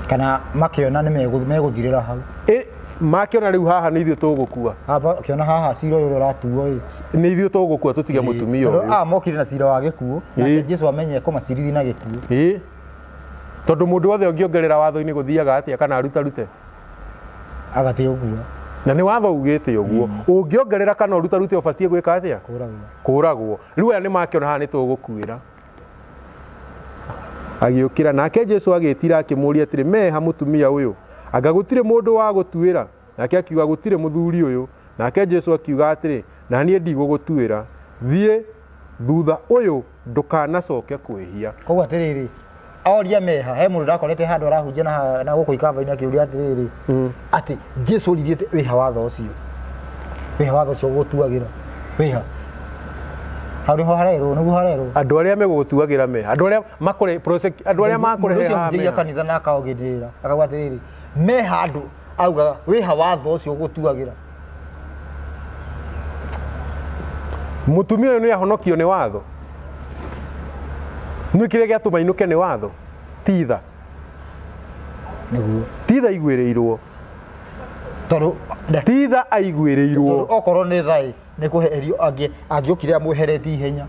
kana makĩona nĩ megũthirĩra hau makĩona rĩu haha nĩ ithuĩ tũgũkua makĩona haha cira ũyũ ũratuo ĩ nĩ ithuĩ tũgũkua tũtige mũtumia ũyũ aya mokire na cira wa gĩkuũ nake Jesũ amenye kũmacirithia na gĩkuũ tondũ mũndũ wothe ũngĩongerera watho-inĩ gũthiaga atĩa kana arutarute agatĩ gũkua na nĩ watho ugĩte ũguo ũngĩongerera kana ũrutarute ũbatiĩ gwĩka atĩa kũragwo rĩu aya nĩ makĩona haha nĩ tũgũkuĩra agĩũkĩra nake Jesũ agĩtira akĩmũũria atĩrĩ meha mũtumia ũyũ anga gũtirĩ mũndũ wa gũtuĩra nake akiuga gũtirĩ mũthuri ũyũ nake Jesũ akiuga atĩrĩ na niĩ ndigũgũtuĩra thiĩ thutha ũyũ ndũkanacoke kwĩhia koguo atĩrĩrĩ oria meha he mũndũ ndakorete handũ arahunjia na gũkũ ikamba-inĩ akĩũria atĩrĩrĩ atĩ Jesũ oririe wĩha watho ũcio wĩha watho ũcio ũgũtuagĩra wĩha hau nĩho harerwo nĩguo harerwo andũ arĩa megũgũtuagĩra meha andũ arĩa makũre andũ arĩa makũrehe haha meha kanitha na akaogĩrĩra akauga atĩrĩrĩ meha andũ augaga wĩha watho ũcio ũgũtuagĩra mũtumia ũyũ nĩ ahonokio nĩ watho nĩ kĩrĩa gĩatũma inũke nĩ watho titha nĩguo titha aiguĩrĩirwo tondũ titha aiguĩrĩirwo okorwo nĩ thaĩ nĩ kũherio angĩokire amweheretie ihenya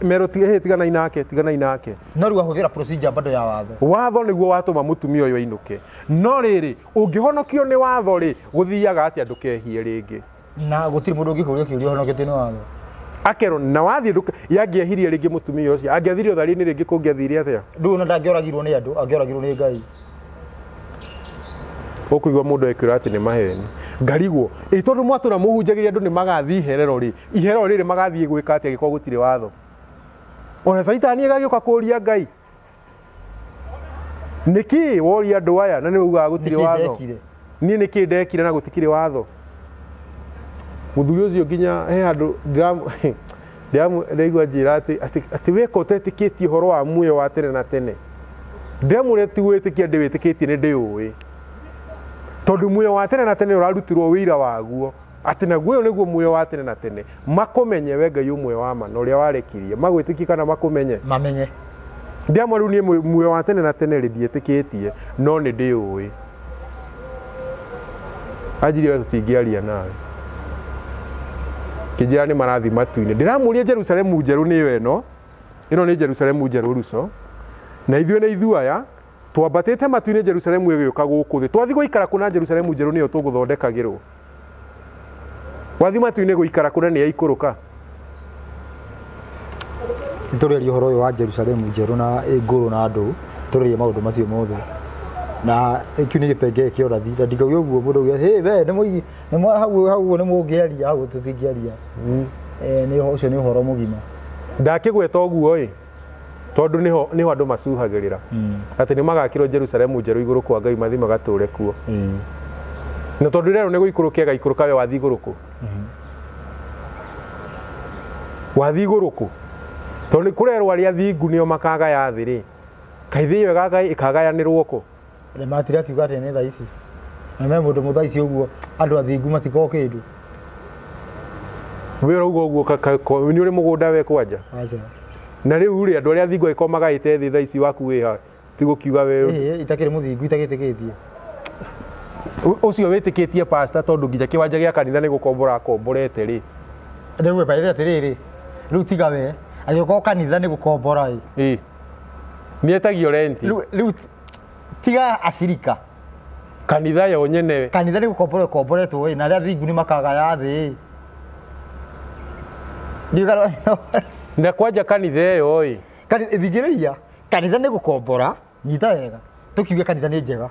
merwo tiganai nake tiganai nake no rĩu ahũthĩra procedure bado ya watho watho nĩguo watũma mũtumia ũyũ ainũke no rĩrĩ ũngĩhonokio nĩ watho rĩ gũthiaga atĩa ndũkehie rĩngĩ na gũtirĩ mũndũ ũngĩkũria kĩũria ũhonoketie nĩ watho Akerwo na wathiĩ yangĩehirie rĩngĩ mũtumia ũcio angĩathire ũthari-inĩ rĩngĩ kũngĩathire atĩa? Ndũ ona ndangĩoragirwo nĩ andũ, angĩoragirwo nĩ Ngai. Ũkũigua mũndũ ekwĩra atĩ nĩ maheni. Ngarigwo ĩ tondũ mwatũra mũhunjagĩria andũ nĩ magathiĩ iherero rĩ, iherero rĩrĩ magathiĩ gwĩka atĩa angĩkorwo gũtirĩ watho? Ona caitani ĩgagĩũka kũria Ngai, nĩkĩ woria andũ aya na nĩ ugaga gũtirĩ Nĩkĩ watho? ndekire? Niĩ nĩkĩ ndekire na gũtikĩrĩ watho? Mũthuri ũcio nginya he handũ ndĩraigua njĩra atĩ weka ũtetĩkĩtie ũhoro wa muoyo wa tene na tene. Ndĩramwĩra ti gwĩtĩkia ndĩwĩtĩkĩtie nĩ ndĩũĩ, tondũ muoyo wa tene na tene ũrarutirwo wĩira waguo atĩ naguo ũyũ nĩguo muoyo wa tene na tene, makũmenye we Ngai ũmwe wa ma na ũrĩa warekirie, magwĩtĩkie kana makũmenye, mamenye. Ndĩramwĩra rĩu niĩ muoyo wa tene na tene rĩ ndiĩtĩkĩtie, no nĩ ndĩũĩ. Anjirie we tũtingĩaria nawe, kĩnjĩra nĩ marathiĩ matu-inĩ. Ndĩramũria Jerusalemu njerũ nĩyo ĩno, ĩno nĩ Jerusalemu njerũ ruco, na ithuĩ nĩ ithuĩ aya twambatĩte matu-inĩ, Jerusalemu ĩgĩũka gũkũ thĩ. Twathiĩ gũikara kũ na Jerusalemu njerũ nĩyo tũgũthondekagĩrwo? Wathiĩ matu-inĩ gũikara kũ na nĩ yaikũrũka? Nĩtũrĩaria ũhoro ũyũ wa Jerusalemu njerũ na ĩ ngũrũ na andũ, tũrĩrie maũndũ macio mothe. Na kĩu nĩ gĩpengere kĩa ũrathi, na ndingauga ũguo mũndũ auge, "Hĩ we nĩ mũigi nĩ mwa hau hau ũguo nĩ mũngĩaria, hau tũtingĩaria." Nĩ ũcio nĩ ũhoro mũgima. Ndakĩgweta ũguo ĩ tondũ nĩho andũ macuhagĩrĩra atĩ nĩ magakĩrwo Jerusalemu njerũ igũrũ kwa Ngai, mathiĩ magatũre kuo. Na tondũ rĩrĩ nĩ gũikũrũkia gaikũrũka, we wathiĩ igũrũ kũ? Wathiĩ igũrũ kũ? Tondũ nĩ kũrerwo arĩa athingu nĩo makagaya thĩ rĩ, kaĩ thĩ ĩyo ĩkagayanĩrwo kũ? Na matire akiuga atĩ nĩ thaa ici. Na me mũndũ mũthaa ici ũguo andũ athingu matikoragwo kĩndũ. We ũrauga ũguo nĩ ũrĩ mũgũnda we kwanja? Aca. Na rĩu rĩ, andũ arĩa athingu angĩkorwo magaĩte thĩ thaa ici, waku wĩ ha? Ti gũkiuga we Ĩĩ, itakĩrĩ mũthingu itagĩtĩkĩtie. Ũcio wĩtĩkĩtie pastor, tondũ nginya kĩwanja gĩa kanitha nĩ gũkombora akomborete rĩ. Rĩu baithe atĩrĩrĩ, rĩu tiga we, angĩkorwo kanitha nĩ gũkombora ĩ. Ĩ nĩ etagio renti. Rĩu tiga acirika. Kanitha yo nyene. Kanitha nĩ gũkombora ĩkomboretwo ĩ, na arĩa athingu nĩ makagaya thĩ ĩ. Ndiũĩ kana Na kwanja kanitha ĩyo ĩ. Thingĩrĩria, kanitha nĩ gũkombora, nyita wega, tũkiuge kanitha nĩ njega.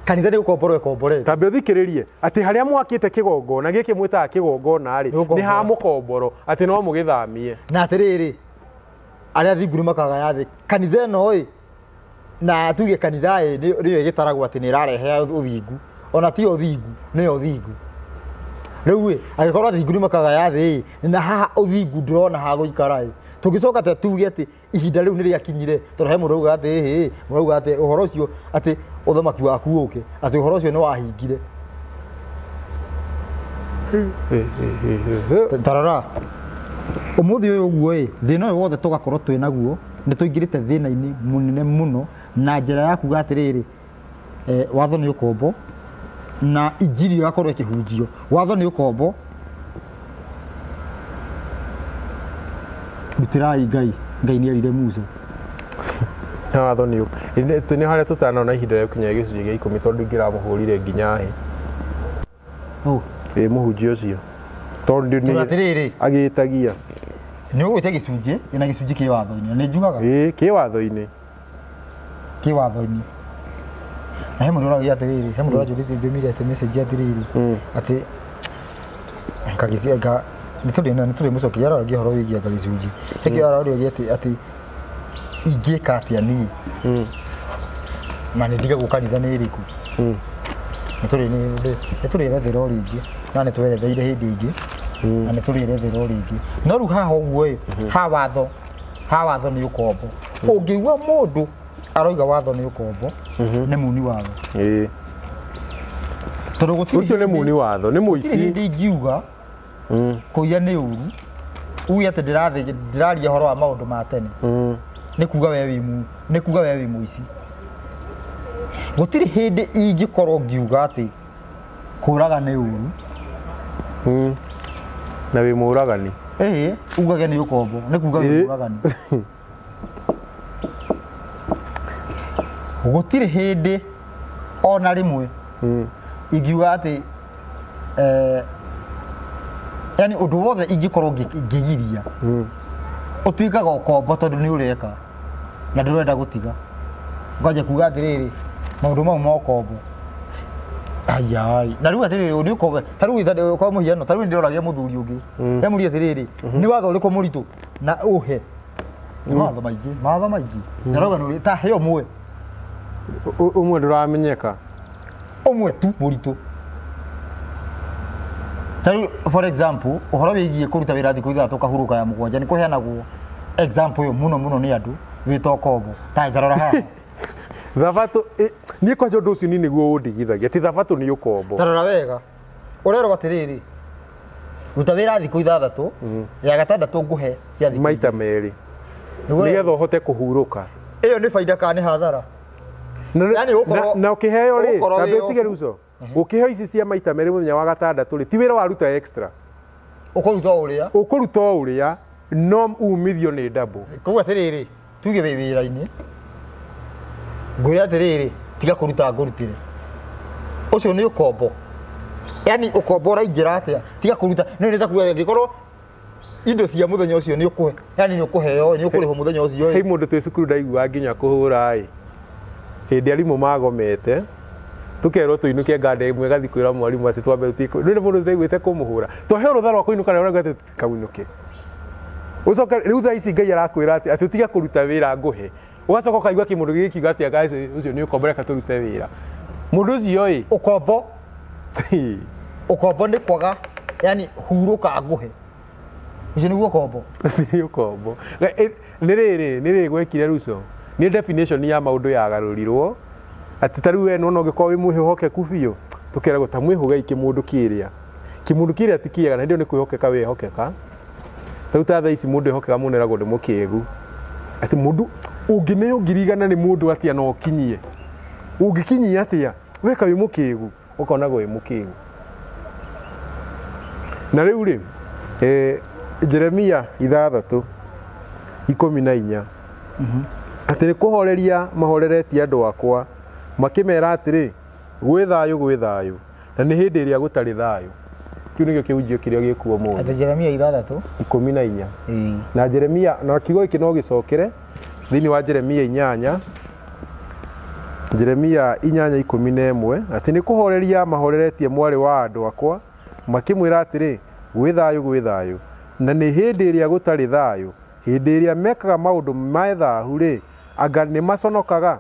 Kanitha nĩ gũkomborwo ĩkomboretwo. Tambe ũthikĩrĩrie atĩ harĩa mwakĩte kĩgongona gĩkĩ mwĩtaga kĩgongona rĩ, Nĩ gũkombora. Nĩ ha mũkomboro, atĩ no mũgĩthamie. Na atĩrĩrĩ, arĩa athingu nĩ makagaya thĩ. Kanitha ĩno ĩ, na tuge kanitha ĩ nĩyo ĩgĩtaragwo atĩ nĩ ĩrarehe ũthingu, ona ti ũthingu, nĩyo ũthingu. Rĩu ĩ, angĩkorwo athingu nĩ makagaya thĩ ĩ, na haha ũthingu ndũrona ha gũikara ĩ, tũngĩcoka atĩa tuge atĩ ihinda rĩu nĩ rĩakinyire? Tondũ he mũndũ auga atĩ ĩhĩ, mũrauga atĩ ũhoro ũcio atĩ ũthamaki waku ũke, atĩ ũhoro ũcio nĩ wahingire. Tarora ũmũthĩ ũyũ ũguo ĩ, thĩna ũyũ wothe tũgakorwo twĩ naguo, nĩ tũingĩrĩte thĩna-inĩ mũnene mũno na njĩra ya kuga atĩrĩrĩ, watho nĩ ũkombo na injiri ĩgakorwo ĩkĩhunjio. Watho nĩ ũkombo, rutĩrai Ngai. Ngai nĩ erire Musa. Na watho nĩ nĩ harĩa tũtanona ihinda rĩa gũkinya gĩcunjĩ gĩa 10, tondũ ingĩramũhũrire nginya hĩ. Oh. Ĩ mũhunjia ũcio tondũ Tondũ nĩ atĩrĩrĩ, agĩtagia. Nĩ ũgwĩte gĩcunjĩ na gĩcunjĩ kĩ watho-inĩ, nĩ njugaga. Ĩ kĩ watho-inĩ. Kĩ watho-inĩ. Na he mũndũ ũrauga atĩrĩrĩ, he mũndũ ũranjũrĩtie ndũmĩire atĩ message atĩrĩrĩ, atĩ kagĩci nga nĩ tũrĩ mũcokeria aroragia ũhoro wĩgiĩ anga gĩcunjĩ hĩkĩ aroragia atĩ ingĩka atĩa niĩ na nĩ ndigagwo kanitha nĩ ĩrĩkũ. Nĩ tũrĩerethera o rĩngĩ, na nĩ tweretheire hĩndĩ ĩngĩ na nĩ tũrĩerethera o rĩngĩ, no rĩu haha ũguo ĩ, ha watho nĩ ũkombo. Ũngĩigua mũndũ aroiga watho nĩ ũkombo, nĩ muni watho. Tondũ gũtirĩ Ũcio nĩ muni watho, nĩ gũtirĩ mũici. Hĩndĩ ingiuga kũiya nĩ ũru, uge atĩ ndĩraria ũhoro wa maũndũ ma tene, nĩ kuga we wĩ mũici. Gũtirĩ hĩndĩ ingĩkorwo ngiuga atĩ kũraga nĩ ũru, Na wĩ mũragani. Ĩĩ, ugage nĩ ũkombo, nĩ kuga wĩ mũragani. Gũtirĩ hĩndĩ ona rĩmwe ingiuga atĩ Yani ũndũ wothe ingĩkorwo ngĩgiria ũtuĩkaga ũkombo tondũ nĩ ũreka na ndũrenda gũtiga, nganja kuga atĩrĩrĩ, maũndũ mau ma ũkombo, ayai. Na rĩu atĩrĩrĩ, nĩ ũkombo. Ta rĩu kwa mũhiano, ta rĩu ndĩroragia mũthuri ũngĩ, ndamũria atĩrĩrĩ, nĩ watho ũrĩkũ mũritũ na ũhe? Nĩ mawatho maingĩ, mawatho maingĩ. Ndarauga nĩ ta he ũmwe. Ũmwe ndũramenyeka. Ũmwe tu mũritũ. Ta rĩu, for example, ũhoro wĩgiĩ kũruta wĩra thikũ 6 ũkahurũka ya 7, nĩ kũheanagwo example ĩyo mũno mũno nĩ andũ wĩta ũkombo. Ta njarora haha. Thabatũ, niĩ kwanja ũndũ ũcio niĩ nĩguo ũndigithagia atĩ thabatũ nĩ ũkombo. Tarora wega, ũrerwo atĩrĩrĩ, ruta wĩra thikũ 6, ya gatandatũ ngũhe cia thikũ maita merĩ, nĩgetha ũhote kũhurũka. Ĩyo nĩ baida kana nĩ hathara? Yani na ũkĩheo rĩ, tambe ũtige ruco, ũkĩheo ici cia maita merĩ mũthenya wa gatandatũ rĩ, ti wĩra waruta extra. Ũkũruta o ũrĩa. Ũkũruta o ũrĩa, no umithio nĩ double. Koguo atĩrĩrĩ, tuge wĩ wĩra-inĩ, ngwĩre atĩrĩrĩ, tiga kũruta ngũrutĩre. Ũcio nĩ ũkombo. Yani ũkombo ũraingĩra atĩa? Tiga kũruta. Nĩ nĩ ta kuga angĩkorwo indo cia mũthenya ũcio nĩ ũkũhe, yani nĩ ũkũheo, nĩ ũkũrĩhwo mũthenya ũcio. He mũndũ twĩ cukuru ndaiguaga nginya kũhũra ĩ. Hĩndĩ arimũ magomete, tukerwo tuinuke nganda ĩmwe gathi kwĩra mwarimũ atĩ twambe tũthiĩ. Nĩ mũndũ ndaiguĩte kũmũhũra. Twaheo rũtha rwa kũinũka na ũrauga atĩ tũtikauinũke. Ũcoke rĩu thaa ici Ngai arakwĩra atĩ atĩ ũtige kũruta wĩra ngũhe. Ũgacoka ũkaigua kĩmũndũ gĩgĩkiuga atĩ anga ũcio nĩ ũkombo, reka tũrute wĩra. Mũndũ ũcio ĩ. Ũkombo. Ũkombo nĩ kwaga, yani hurũka ngũhe. Ũcio nĩguo ũkombo. Nĩ ũkombo. Nĩ rĩrĩ, nĩ rĩrĩ gwekire ruco. Nĩ definition ya maũndũ yagarũrirwo. Atĩ ta rĩu we nĩwona ũngĩkorwo wĩ mwĩhokeku biũ, tũkeragwo ta mwĩhũgei kĩmũndũ kĩrĩa. Kĩmũndũ kĩrĩa ti kĩega, na hĩndĩ ĩyo nĩ kwĩhokeka wehokeka. Ta rĩu ta thaa ici mũndũ ehokeka mũno eragwo nĩ mũkĩgu. Atĩ mũndũ ũngĩneo 100,000 nĩ mũndũ atĩa na ũkinyie. Ũngĩkinyia atĩa? Weka wĩ mũkĩgu, ũkonagwo wĩ mũkĩgu. Na rĩu rĩ, Jeremia 6:14. Atĩ nĩ kũhoreria mahoreretie andũ akwa, makĩmera atĩrĩ, gwĩ thayũ, gwĩ thayũ, na nĩ hĩndĩ ĩrĩa gũtarĩ thayũ. Kĩu nĩkĩo kĩhunjio kĩrĩa gĩkuo mũthĩ. Atĩ Jeremia 6 14. Na Jeremia, na kiugo gĩkĩ no gĩcokere thĩinĩ wa Jeremia 8. Jeremia 8:11, atĩ nĩ kũhoreria mahoreretie mwarĩ wa andũ akwa, makĩmwĩra atĩrĩ, gwĩ thayũ, gwĩ thayũ, na nĩ hĩndĩ ĩrĩa gũtarĩ thayũ. Hĩndĩ ĩrĩa mekaga maũndũ ma thahu rĩ, anga nĩ maconokaga?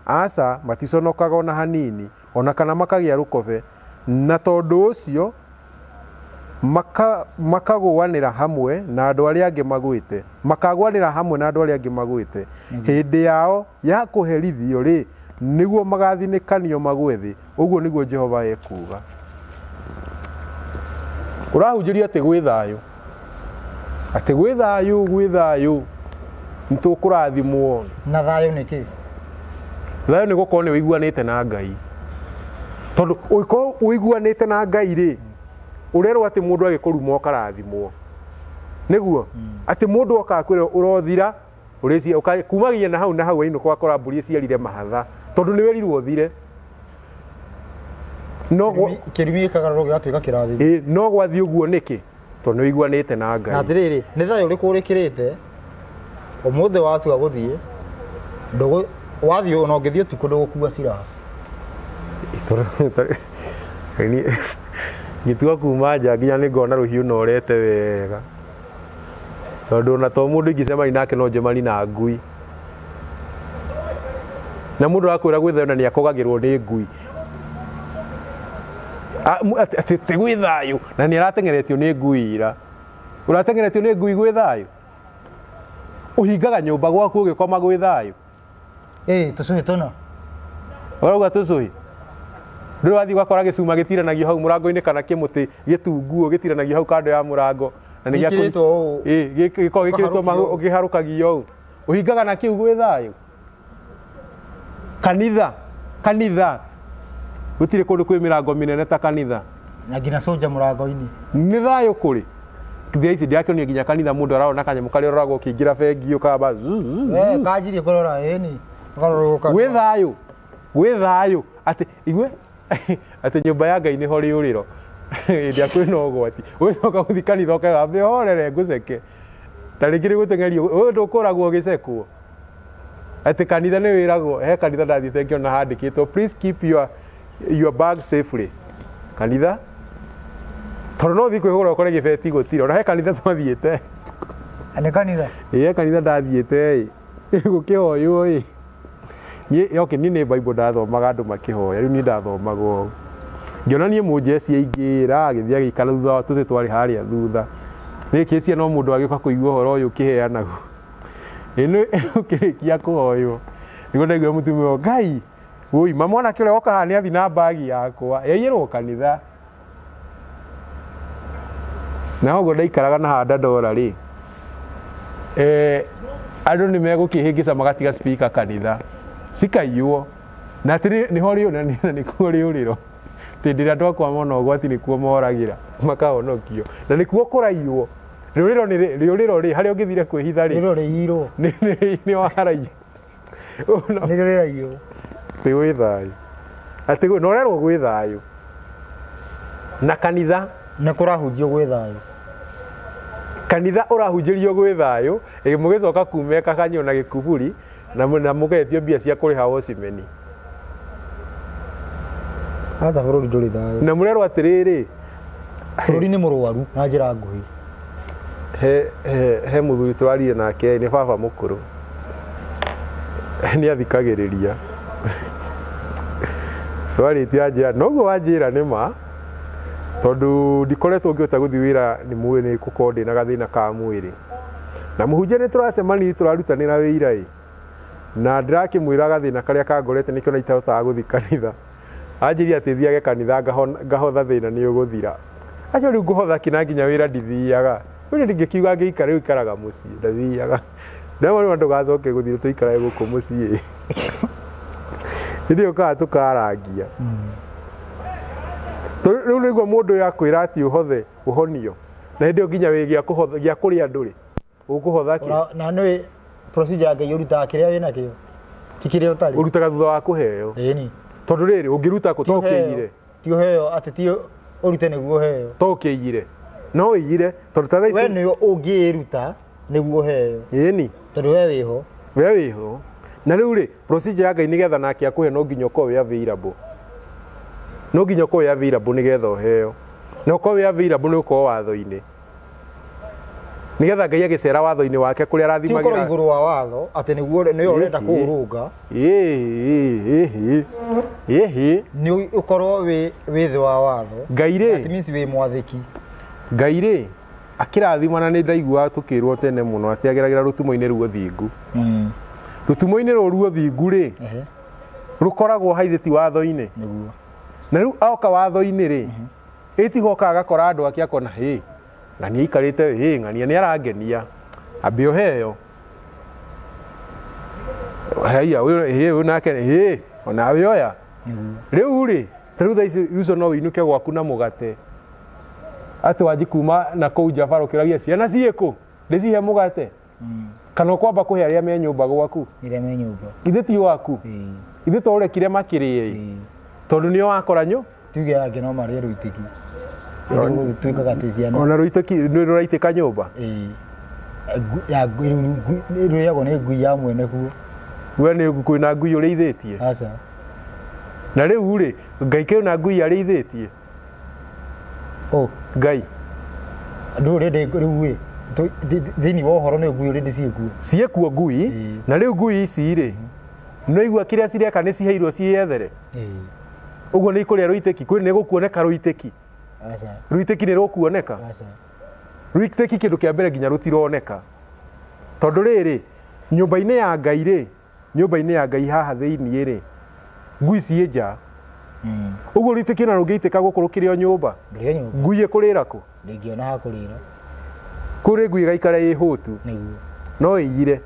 Aca, maticonokaga ona hanini, ona kana makagĩa rũkobe. Na tondũ ũcio makagũanĩra hamwe na andũ arĩa angĩ magwĩte. Makagũanĩra hamwe na andũ arĩa angĩ magwĩte. Hĩndĩ yao ya kũherithio rĩ, nĩguo magathinĩkanio magwe thĩ. Ũguo nĩguo Jehova ekuuga. Ũrahunjĩria atĩ gwĩ thayũ. Atĩ gwĩ thayũ, gwĩ thayũ. Nĩ tũkũrathimwo. Na thayũ nĩ kĩ? Thayũ nĩ gũkorwo nĩ ũiguanĩte na Ngai. Tondũ ũngĩkorwo ũiguanĩte na Ngai rĩ, ũrerwo atĩ mũndũ agĩkũruma ũkarathimwo. Nĩguo? Atĩ mũndũ oka akwĩre ũrothira, ũrĩcia, kumagia na hau na hau wainũka ũgakora mbũri ĩciarire mahatha. Tondũ nĩ wĩrirwo ũthire. No Kĩrumi gĩkagarũrwo gĩgatuĩka kĩrathimo. No gwathiĩ ũguo nĩkĩ? Tondũ nĩ ũiguanĩte na Ngai. Na atĩrĩrĩ, nĩ thayũ ũrĩkũ ũrĩkĩrĩte ũmũthĩ watua gũthiĩ, ndũgũ, wathiĩ ona ũngĩthiĩ ũtukũ ndũgũkua silaha. Ngĩtua kuma nja nginya nĩ ngona rũhiũ norete wega. Tondũ ona to mũndũ ingĩcemania nake no njemanie na ngui. Na mũndũ arakwĩra gwĩ thayũ na nĩ akogagĩrwo nĩ ngui. Atĩ ti gwĩ thayũ na nĩ arateng'eretio nĩ ngui ira. Ũrateng'eretio nĩ ngui gwĩ thayũ? Ũhingaga nyũmba gwaku ũgĩkoma gwĩ thayũ? Tũcũhĩ tũna. Ũrauga tũcũhĩ? Ndũrĩ wathiĩ ũgakora gĩcuma gĩtiranagio hau mũrango-inĩ kana kĩmũtĩ gĩtunguo gĩtiranagio hau kando ya mũrango. Na nĩ gĩa kũ- Gĩkĩrĩtwo ũũ. Gĩkoragwo gĩkĩrĩtwo mahu, Ũkaharũkio. ũkĩharũkagio ũũ. Ũhingaga na kĩu gwĩ thayũ? Kanitha, kanitha. Gũtirĩ kũndũ kwĩ mĩrango mĩnene ta kanitha. Na nginya soja mũrango-inĩ. Nĩ thayũ kũrĩ. Thaa ici ndĩrakĩonio nginya kanitha mũndũ ararora kanyamũ karĩa ũroragwo ũkĩingĩra bengi ũkamba zzz. We, kanjirie kũrora, ĩni. Ũkarora ũka- Gwĩ thayũ. Gwĩ thayũ. Atĩ, igue, atĩ nyũmba ya Ngai nĩho rĩũrĩro. Hĩndĩ ĩrĩa kwĩna ũgwati ũgĩcoka gũthiĩ kanitha ũkauga ambe horere ngũceke, ta rĩngĩ nĩ gũteng'erio ũyũ ndũkũragwo ũgĩcekwo atĩ kanitha nĩ wĩragwo. He kanitha ndathiĩte ngĩona handĩkĩtwo, "Please keep your bag safely." Kanitha tondũ no ũthiĩ kwĩhũra ũkore gĩbeti gũtirĩ. Ona he kanitha twathiĩte. Nĩ kanitha? Ĩ, he kanitha ndathiĩte ĩ gũkĩhoywo ĩ niĩ okay, niĩ nĩ Bible ndathomaga, andũ makĩhoya. Rĩu niĩ ndathomaga ũũ, ngĩona niĩ mũnjeci aingĩra, agĩthiĩ agĩikara thutha wa tũtĩ twarĩ harĩa thutha. Nĩkĩtie no mũndũ agĩũka kũigua ũhoro ũyũ ũkĩheanagwo ĩno ũkĩrĩkia kũhoywo, nĩguo ndaiguire mũtumia ũyũ, Ngai wũi ma mwanake ũrĩa woka haha nĩ athi na mbagi yakwa yaiyĩrwo kanitha. Na ũguo ndaikaraga na handa ndora rĩ, andũ nĩ megũkĩhĩngĩca magatiga speaker kanitha cikaiywo, na atĩ nĩho na nĩkuo rĩũrĩro. Hĩndĩ ĩrĩa andũ akwa mona ũgwati nĩkuo moragĩra makahonokio, na nĩkuo kũraiywo. Rĩũrĩro nĩ rĩũrĩro rĩ harĩa ũngĩthire kwĩhitha rĩ. Rĩrĩ rĩirwo. Nĩ waraiywo. Nĩrĩo rĩraiywo. Atĩ gwĩ thayũ, atĩ na ũrerwo gwĩ thayũ na kanitha. Nĩ kũrahunjio gwĩ thayũ. Kanitha ũrahunjĩrio gwĩ thayũ, ĩ mũgĩcoka kumeka kanyũ na gĩkuburi na mũgetio mbia cia kũrĩha wocimeni. Aca, bũrũri ndũrĩ thayũ. Na mũrerwo atĩrĩrĩ. Bũrũri nĩ mũrwaru na njĩra nguhĩ. He mũthuri tũrarire nake, nĩ baba mũkũrũ, nĩ athikagĩrĩria twarĩtie, anjĩra noguo wanjĩra nĩ ma, tondũ ndikoretwo ngĩhota gũthiĩ wĩra nĩ mwĩrĩ, nĩ gũkorwo ndĩna gathĩna ka mwĩrĩ. Na mũhunjia nĩ tũracemania, tũrarutanĩra wĩira ĩ, na ndĩrakĩmwĩra gathĩna karĩa kangorete, nĩkĩo na itahotaga gũthiĩ kanitha. Anjĩria atĩ thiage kanitha ngahotha thĩna nĩ ũgũthira. Acio rĩu ngũhotha kĩ na nginya wĩra ndithiaga? Rĩu ndingĩkiuga ngĩikara, rĩu ikaraga mũciĩ, ndathiaga ndamwe. Rĩu ndũgacoke gũthiĩ, tũikarage gũkũ mũciĩ. Hĩndĩ ĩyo kaga tũkarangia. Rĩu nĩguo mũndũ ũyũ akwĩra atĩ ũhothe ũhonio, na hĩndĩ ĩyo nginya wĩ gĩa kũhotha gĩa kũrĩa ndũrĩ, ũkũhotha kĩ? Na nĩ procedure ya Ngai, ũrutaga kĩrĩa wĩna kĩo, ti kĩrĩa ũtarĩ. Ũrutaga thutha wa kũheo. Ĩni. Tondũ rĩrĩ, ũngĩruta kũ to ũkĩiyire? Ti ũheo, atĩ ti ũrute nĩguo ũheo. To ũkĩiyire, no ũiyire tondũ ta thaa ici. We nĩ ũngĩĩruta nĩguo ũheo. Ĩni. Tondũ we wĩho. We wĩho. Na rĩu rĩ, procedure ya Ngai, nĩgetha nake akũhe, no nginya ũkorwo wĩ available, no nginya ũkorwo wĩ available nĩgetha ũheo. Na ũkorwo wĩ available nĩ ũkorwo watho-inĩ, nĩgetha Ngai agĩcera watho-inĩ wake kũrĩa Ti ũkorwo arathimagĩra. Igũrũ wa watho atĩ nĩguo nĩwe ũrenda kũũrũnga. Ĩĩ, ĩhĩ. Nĩ ũkorwo wĩ thĩ wa watho. Ngai rĩ. That means wĩ mwathĩki. Ngai rĩ, akĩrathimana, nĩ ndaiguaga tũkĩrwo tene mũno atĩ ageragĩra rũtumo-inĩ rwa ũthingu. Rũtumo-inĩ rũrũ rwa ũthingu rĩ, rũkoragwo haithĩ ti watho-inĩ. Nĩguo. Na rĩu oka watho-inĩ rĩ, ĩtigo oka agakora andũ ake, akona hĩ ng'ania aikarĩte, hĩ ng'ania nĩ arangenia, ambe ũheo haiya ũyũ, hĩ ũyũ nake, hĩ onawe oya. Nĩguo. Rĩu rĩ, ta rĩu thaa ici Ruco no wĩinũke gwaku na mũgate, atĩ wanji kuma na kũu nja bara ũkĩũragia ciana ciĩkũ ndĩcihe mũgate, kana ũkwamba kũhe arĩa me nyũmba gwaku? Ĩrĩa me nyũmba. Ithe ti waku? Ĩĩ. Ithe to ũrekire makĩrĩe? Ĩĩ. Tondũ nĩo wakora nyũ. Tuge angĩ no marĩe rũitĩki. Gũtuĩkaga atĩ ciana. Ona rũitĩki nĩ rũraitĩka nyũmba. Ĩĩ. Ya rũrĩagwo nĩ ngui ya mwene kuo. We nĩ kwĩna ngui ũrĩithĩtie? Aca. Na rĩu rĩ, Ngai kwĩna ngui arĩithĩtie? Oh. Ngai. Ndũ rĩndĩ rĩu ĩ thĩinĩ wa ũhoro nĩ ngui rĩndĩ ciĩkuo. Ciĩkuo ngui. Ĩĩ. Na rĩu ngui ici rĩ, no igua kĩrĩa cireka nĩ ciheirwo ciĩyethere. Ũguo nĩ ikũrĩa rũitĩki? Kwĩ nĩ gũkuoneka rũitĩki? Aca. Rũitĩki nĩ rũkuoneka? Aca. Rũitĩki kĩndũ kĩa mbere nginya rũtironeka, tondũ rĩrĩ, nyũmba-inĩ ya Ngai rĩ, nyũmba-inĩ ya Ngai haha thĩiniĩ rĩ, ngui ciĩ nja. Ũguo rũitĩki ona rũngĩitĩka gũkũ rũkĩrĩ o nyũmba. Rũrĩ o nyũmba. Ngui ĩkũrĩra kũ? Ndĩngĩona ha kũrĩra. Kũrĩ ngui ĩgaikara ĩ hũtu? Nĩguo. No ĩiyire.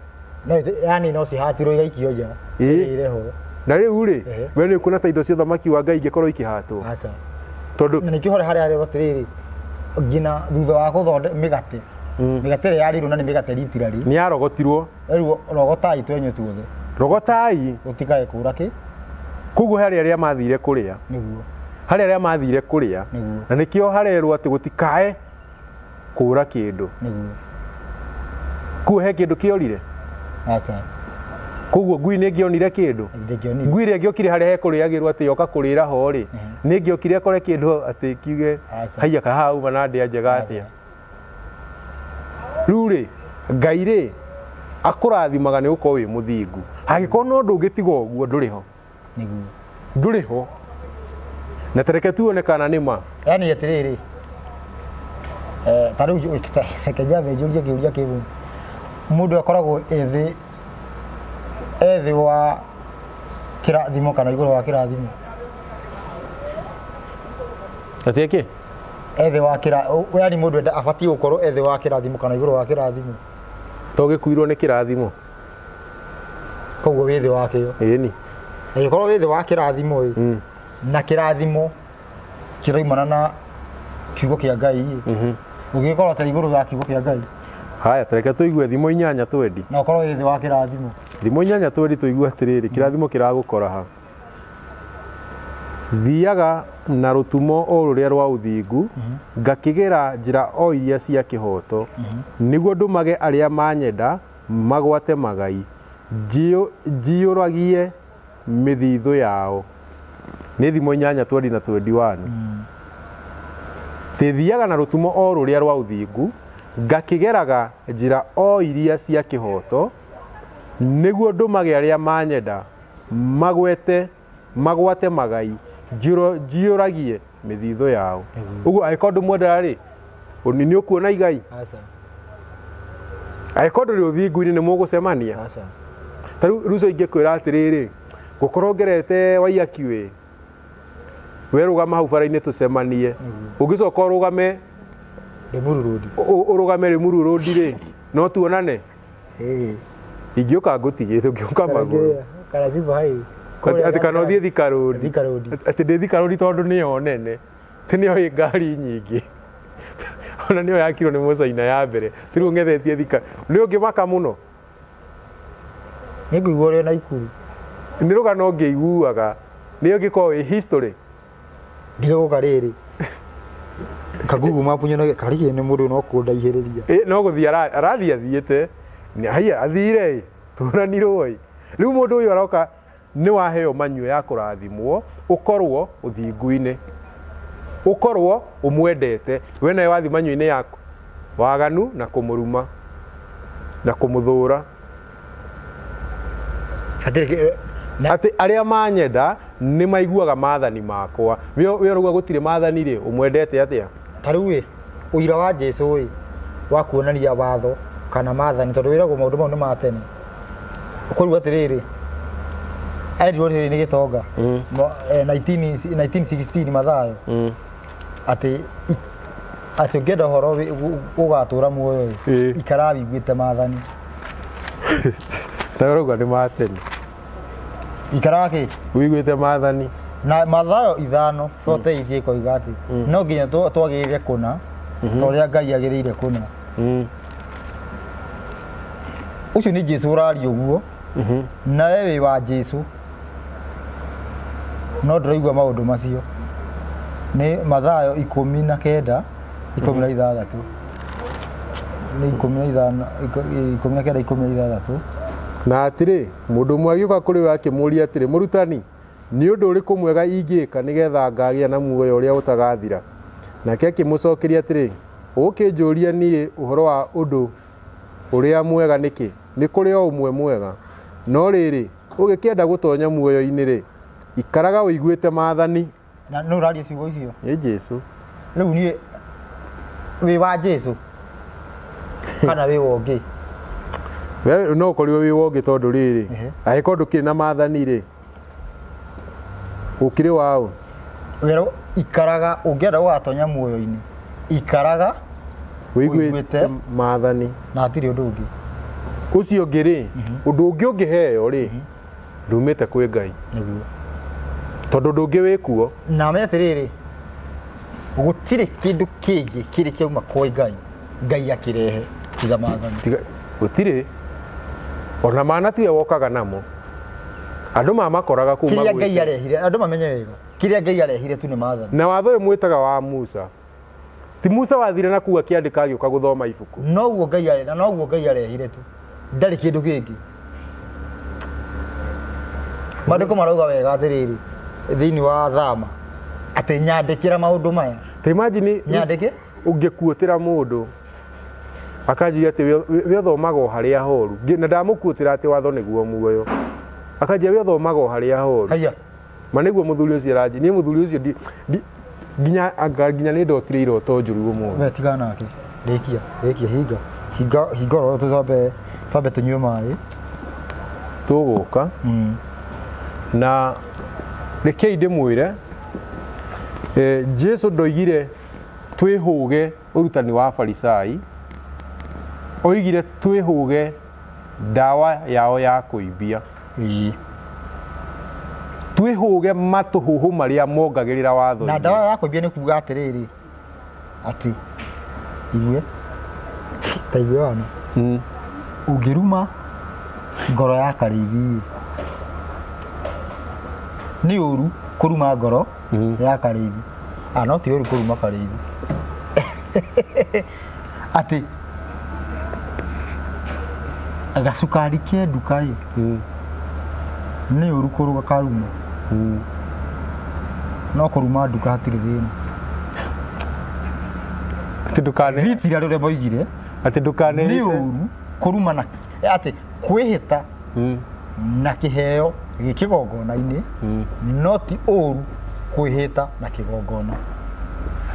No yani no cihatirwo igaikio nja. Ĩĩ. Ĩrĩre ho. Na rĩu rĩ, we nĩ ũkuona ta indo cia ũthamaki wa Ngai ingĩkorwo ikĩhatwo? Aca. Tondũ Na nĩkĩo harĩa harĩa atĩrĩrĩ, nginya thutha wa gũthonde mĩgate, mĩgate ĩrĩa yarĩirwo na nĩ mĩgate ritirari. Nĩ yarogotirwo. Rĩu rogotai twenyũ tuothe. Rogotai. Gũtikae kũra kĩ. Koguo harĩ arĩa mathire kũrĩa. Nĩguo. Harĩ arĩa mathire kũrĩa. Nĩguo. Na nĩkĩo harerwo atĩ gũtikae kũra kĩndũ. Nĩguo. Kuo he kĩndũ kĩorire? Aca. Koguo ngui nĩ ĩngĩonire kĩndũ? Ndĩngĩonire. Ngui ĩrĩa ĩngĩokire harĩa hekũrĩagĩrwo atĩ yoka kũrĩra ho rĩ, nĩ ĩngĩokire ĩkore kĩndũ atĩ kiuge Aca. haiya kahaha uma na ndĩa njega atĩa? Rĩu rĩ, Ngai rĩ, akũrathimaga nĩ gũkorwo wĩ mũthingu. Angĩkorwo no ndũngĩtiga ũguo ndũrĩ ho. Nĩguo. Ndũrĩ ho. Na ta reke tuone kana nĩ ma. Yaani atĩrĩrĩ, ta rĩu reke nyambe njũrie kĩũria kĩmwe. Mũndũ akoragwo ethĩ ethĩ wa kĩrathimo kana igũrũ wa kĩrathimo? Atĩ kĩ? Ethĩ wa kĩra yaani mũndũ enda abatiĩ gũkorwo ethĩ wa kĩrathimo kana igũrũ wa kĩrathimo? To gĩkuirwo nĩ kĩrathimo. Koguo wĩ thĩ wakĩo. Ĩni. Angĩkorwo wĩ thĩ wa kĩrathimo ĩ, na kĩrathimo kĩraumana na kiugo kĩa Ngai ĩ, ũngĩgĩkorwo atĩa igũrũ wa kiugo kĩa Ngai? Haya, ta reke tũigue thimo inyanya twendi. Na ũkorwo wĩ thĩ wa kĩrathimo. Thimo inyanya twendi tũigue atĩrĩrĩ, kĩrathimo kĩragũkora ha? Thiaga na rũtumo o rũrĩa rwa ũthingu, ngakĩgera njĩra o iria cia kĩhooto, nĩguo ndũmage arĩa manyenda magwate magai, njiyũragie mĩthithũ yao. Nĩ thimo inyanya twendi na twendi wani. Tĩthiaga na rũtumo o rũrĩa rwa ũthingu, ngakĩgeraga njĩra o iria cia kĩhooto, nĩguo ndũmage arĩa manyenda magwete magwate magai, njiyũragie mĩthithũ yao. Ũguo angĩkorwo ndũmwendaga rĩ, nĩ ũkuona igai? Aca. Angĩkorwo ndũrĩ ũthingu-inĩ nĩ mũgũcemania? Aca. Ta rĩu Ruco ingĩkwĩra atĩrĩrĩ, ngũkorwo ngerete Waiyaki wĩ, we rũgama hau bara-inĩ tũcemanie, ũngĩcoka ũrũgame Limuru Road. Ũrũgame Limuru Road rĩ, no tuonane? Ingĩũka ngũtigĩte, ũngĩũka magũrũ. Karazibu hai. Atĩ kana ũthiĩ Thika Road. Thika Road. Atĩ ndĩ Thika Road tondũ nĩyo nene. Atĩ nĩyo ĩ ngari nyingĩ. Ona nĩyo yakirwo nĩ Mũcaina ya mbere. Ti rĩu ng'ethetie Thika. Nĩ ũngĩmaka mũno? Nĩ ngũigua ũrĩ Naikuru. Nĩ rũgano ngĩiguaga. Nĩ ũngĩkorwo wĩ history. Ndigũka rĩrĩ. Kagugu mapu nyonaga karĩ nĩ mũndũ no kũndaihĩrĩria. No gũthiĩ arathiĩ athiĩte. Haiya athire ĩ. Tũranirwo ĩ. Rĩu mũndũ ũyũ aroka nĩ waheo manyuo ya kũrathimwo, ũkorwo ũthingu-inĩ. Ũkorwo ũmwendete. We nawe wathiĩ manyuo-inĩ ya waganu na kũmũruma na kũmũthũra. Atĩ arĩa manyenda nĩ maiguaga maathani makwa. We ũrauga gũtirĩ maathani rĩ, ũmwendete atĩa? Ta rĩu ĩ, ũira wa Jesu ĩ, wa kuonania watho kana maathani, tondũ wĩragwo maũndũ mau nĩ ma tene. Ũkũrigwo atĩrĩrĩ, erirwo rĩrĩ nĩ gĩtonga, 1916 Mathayo, atĩ atĩ ũngĩenda ũhoro ũgatũra muoyo ĩ, ikara wĩiguĩte maathani. Na ũrauga nĩ ma tene. Ikara kĩ? Wĩiguĩte maathani. Na Mathayo ithano, 48 ĩkoiga atĩ, no nginya twagĩrĩre kũna, ta ũrĩa Ngai agĩrĩire kũna. Ũcio nĩ Jesu ũraria ũguo, nawe wĩ wa Jesu, no ndũraigua maũndũ macio. Nĩ Mathayo 19, 16. Nĩ 15, 19, 16. Na atĩrĩ, mũndũ ũmwe agĩũka kũrĩ we akĩmũũria atĩrĩ, Mũrutani, nĩ ũndũ ũrĩkũ mwega ingĩĩka nĩgeetha ngagĩa na muoyo ũrĩa ũtagathira? Nake akĩmũcookeria atĩrĩ, Ũgũkĩnjũũria niĩ ũhoro wa ũndũ ũrĩa mwega nĩkĩ? Nĩ kũrĩ o ũmwe mwega. No rĩrĩ, ũgĩkĩenda gũtoonya muoyo-inĩ-rĩ, ikaraga ũiguĩte maathani. Na nũ ũraria ciugo icio? Nĩ Jesu. Rĩu niĩ wĩ wa Jesu kana wĩ wa ũngĩ? We no ũkorirwo wĩ wa ũngĩ tondũ rĩrĩ, angĩkorwo ndũkĩrĩ na maathani rĩ, ũkĩrĩ wa ũ? Wĩra ikaraga ũngĩenda gũgatonya muoyo-inĩ, ikaraga Wĩiguĩte maathani. Na hatirĩ ũndũ ũngĩ. Ũcio ũngĩ rĩ, ũndũ ũngĩ ũngĩheo rĩ, ndumĩte kwĩ Ngai. Nĩguo. Tondũ ũndũ ũngĩ wĩ kuo. Na me atĩrĩrĩ, gũtirĩ kĩndũ kĩngĩ kĩrĩ kĩauma kwĩ Ngai, Ngai akĩrehe tiga maathani. Tiga, gũtirĩ. Ona mana tiwe wokaga namo. Andũ mamakoraga kũu Kĩrĩa Ngai magwĩte. arehire, andũ mamenye wega. Kĩrĩa Ngai arehire tu nĩ maathani. Na watho ũyũ mwĩtaga wa Musa, ti Musa wathire na kuu akĩandĩka agĩũka gũthoma ibuku. Noguo Ngai are na noguo Ngai arehire tu, ndarĩ kĩndũ kĩngĩ. Maandĩko marauga wega atĩrĩrĩ thĩinĩ wa Thama atĩ nyandĩkĩra maũndũ maya. Ta imagine. Nyandĩke. Ũngĩkuũtĩra mũndũ akanjĩria atĩ we ũthomaga o harĩa horu. Na ndamũkuũtĩra atĩ watho nĩguo muoyo, akanjĩra we ũthomaga o harĩa horu. Haya. Ma nĩguo mũthuri ũcio aranjĩ niĩ mũthuri ũcio nginya anga nginya nĩ ndotire iroto njũru ũmũthĩ. We tigana nake, rĩkia, rĩkia, hinga, hinga, hinga oro twambe tũnyue maĩ. Tũgũka na rekei ndĩmwĩre, Jesu ndoigire twĩhũge ũrutani wa Farisai, oigire twĩhũge ndawa yao ya kũimbia. Twĩhũge matũhũhũ marĩa mongagĩrĩra watho. Na ndawa ya kũimbia nĩ kuga atĩrĩrĩ, atĩ igue ta igue wana ũngĩruma ngoro ya karĩithi nĩ ũru kũruma ngoro ya karĩithi. Ah, no ti ũru kũruma karĩithi, atĩ gacukari ke nduka ĩ nĩ ũru kũruga karuma no kũruma nduka hatirĩ thĩna. Atĩ ndũkane ritira rĩrĩa moigire atĩ ndũkane nĩ ũru kũruma na atĩ kwĩhĩta na kĩheo gĩ kĩgongona-inĩ no ti ũru kwĩhĩta na kĩgongona.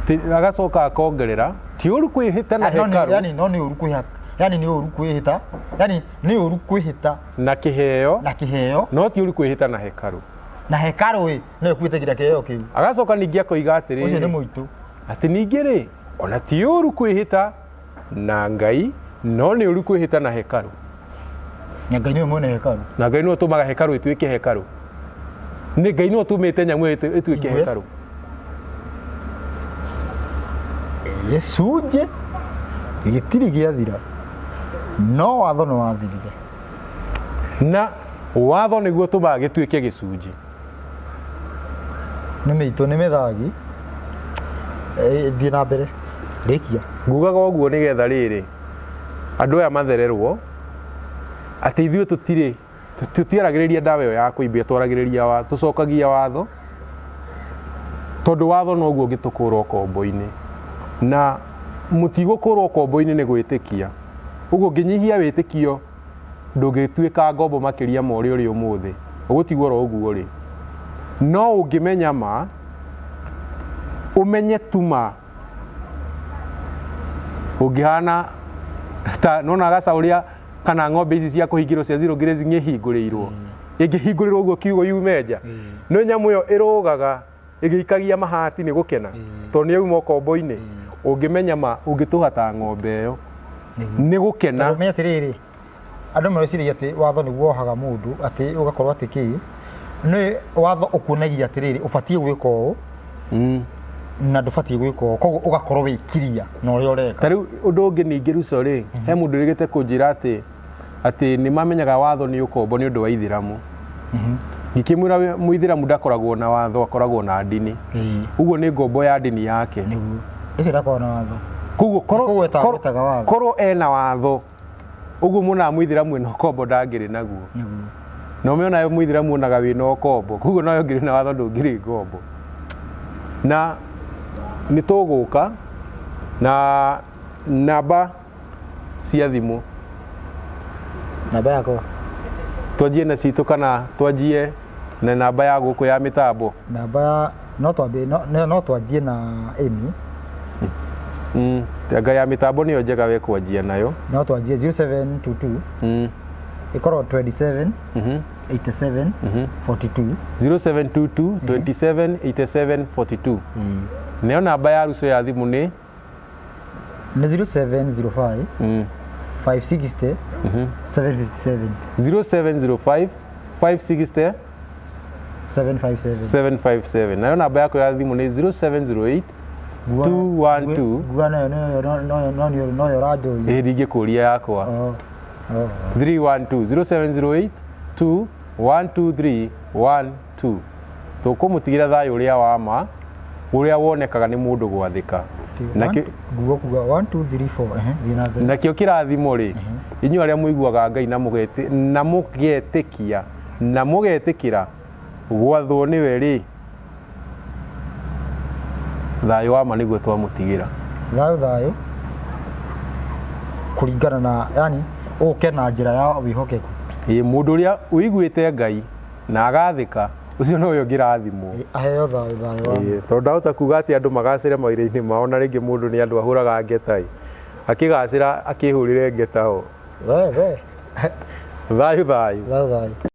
Atĩ agacoka akongerera ti ũru kwĩhĩta na Ah, no nĩ- hekarũ. Yani no nĩ ũru kwĩhĩta, yani nĩ ũru kwĩhĩta, yani nĩ ũru kwĩhĩta na kĩheo na kĩheo no ti ũru kwĩhĩta na hekarũ. Na hekarũ ĩ no ĩkuĩte nginya kĩheo kĩu. Agacoka ningĩ akoiga ũcio nĩ atĩrĩrĩ mũitũ atĩ ningĩ rĩ, ona ti ũru kwĩhĩta na Ngai no nĩ ũru kwĩhĩta na hekarũ. Na Ngai nĩwe mwene hekarũ. Na Ngai nĩwe ũtũmaga hekarũ ĩtuĩke hekarũ, nĩ Ngai nĩwe ũtũmĩte nyamũ ĩyo ĩtuĩke Igue. hekarũ. Gĩcunjĩ gĩtirĩ gĩathira no watho nĩ wathirire. Na watho nĩguo ũtũmaga gĩtuĩke gĩcunjĩ. Nĩ mĩitũ nĩ mĩthagi. Thiĩ na mbere, rĩkia. Ngugaga ũguo nĩgetha rĩrĩ andũ aya mathererwo atĩ ithuĩ tũtirĩ tũtiaragĩrĩria ndawa ĩyo ya kũimbia, twaragĩrĩria wa tũcokagia watho tondũ watho noguo ũngĩtũkũra ũkombo-inĩ, na mũtigũkũrwo ũkombo-inĩ nĩ gwĩtĩkia. Ũguo ũngĩnyihia wĩtĩkio ndũngĩtuĩka ngombo makĩria ma ũrĩa ũrĩ ũmũthĩ, ũgũtigwo oro ũguo rĩ. No ũngĩmenya ma, ũmenye tu ma, ũngĩhana ta nona gacaũ ũrĩa kana ng'ombe ici cia kũhingĩrwo cia zero grazing ĩhingũrĩirwo, ĩngĩhingũrĩrwo ũguo kiugo yume nja, nĩ nyamũ ĩyo ĩrũgaga ĩgĩikagia mahati nĩ gũkena tondũ nĩ yauma ũkombo-inĩ. Ũngĩmenya ma, ũngĩtũha ta ng'ombe ĩyo nĩ gũkena. Tondũ menya atĩrĩrĩ, andũ mareciragia atĩ watho nĩguo wohaga mũndũ, atĩ ũgakorwo atĩ kĩ nĩ watho ũkuonagia atĩrĩrĩ, ũbatiĩ gwĩka ũũ na ndũbatiĩ gwĩka ũũ, koguo ũgakorwo wĩkiria na ũrĩa ũreka. Ta rĩu ũndũ ũngĩ ningĩ Ruco rĩ, he mũndũ ũrĩgĩte kũnjĩra atĩ nĩ mamenyaga watho nĩ ũkombo nĩ ũndũ wa ithĩramu. Ngĩkĩmwĩra mũithĩramu ndakoragwo na watho, akoragwo na ndini. Ũguo nĩ ngombo ya ndini yake. Nĩguo ũcio ndakoragwo na watho. Koguo Koguo ĩtagwĩtaga watho. Korwo ena watho ũguo muonaga mũithĩramu ena ũkombo ndangĩrĩ naguo. Na ũmwe onawe mũithĩramu onaga wĩna ũkombo, koguo nawe ũngĩrĩ na watho ndũngĩrĩ ngombo. Na nĩ tũgũka na namba cia thimũ. Namba yakwa. Twanjie na citũ kana twanjie na namba ya gũkũ ya mĩtambo? Namba ya no twambie no twanjie na ĩni. Anga ya mĩtambo nĩyo njega we kwanjia nayo. No twanjie 0722 ĩkorwo 27 87 42. 0722 27 87 42. Nayo namba ya Ruco ya thimũ nĩ? Nĩ 0705 560 757. 0705 560 757. 757. Nayo namba yako ya thimũ nĩ 0708 212. Ngua nayo noyo ũranjũria. Ĩ ndingĩkũria yakwa. Oh. Oh. 312 0708 2 123 12. Tũkũmũtigĩra thayũ ũrĩa wa ma, ũrĩa wonekaga nĩ mũndũ gwathĩka. Nakĩo Nguo kuga 1 2 3 4, ehe, thiĩ na mbere. Nakĩo kĩrathimo rĩ, inyuĩ arĩa mũiguaga Ngai na na mũgetĩkia na mũgetĩkĩra gwathwo nĩwe rĩ, thayũ wa ma nĩguo twamũtigĩra. Thayũ thayũ kũringana na, yani, ũke na njĩra ya wĩhokeku. Ĩ, mũndũ ũrĩa ũiguĩte Ngai na agathĩka, ũcio nowe ũngĩrathimwo. Ĩ, aheo thayũ thayũ wa Ĩ, tondũ ndahota kuga atĩ andũ magacĩre mawĩra-inĩ mao na rĩngĩ mũndũ nĩ andũ ahũraga ngeta ĩ, akĩgacĩra akĩhũrĩre ngeta ho. We we. Thayũ thayũ. Thayũ thayũ.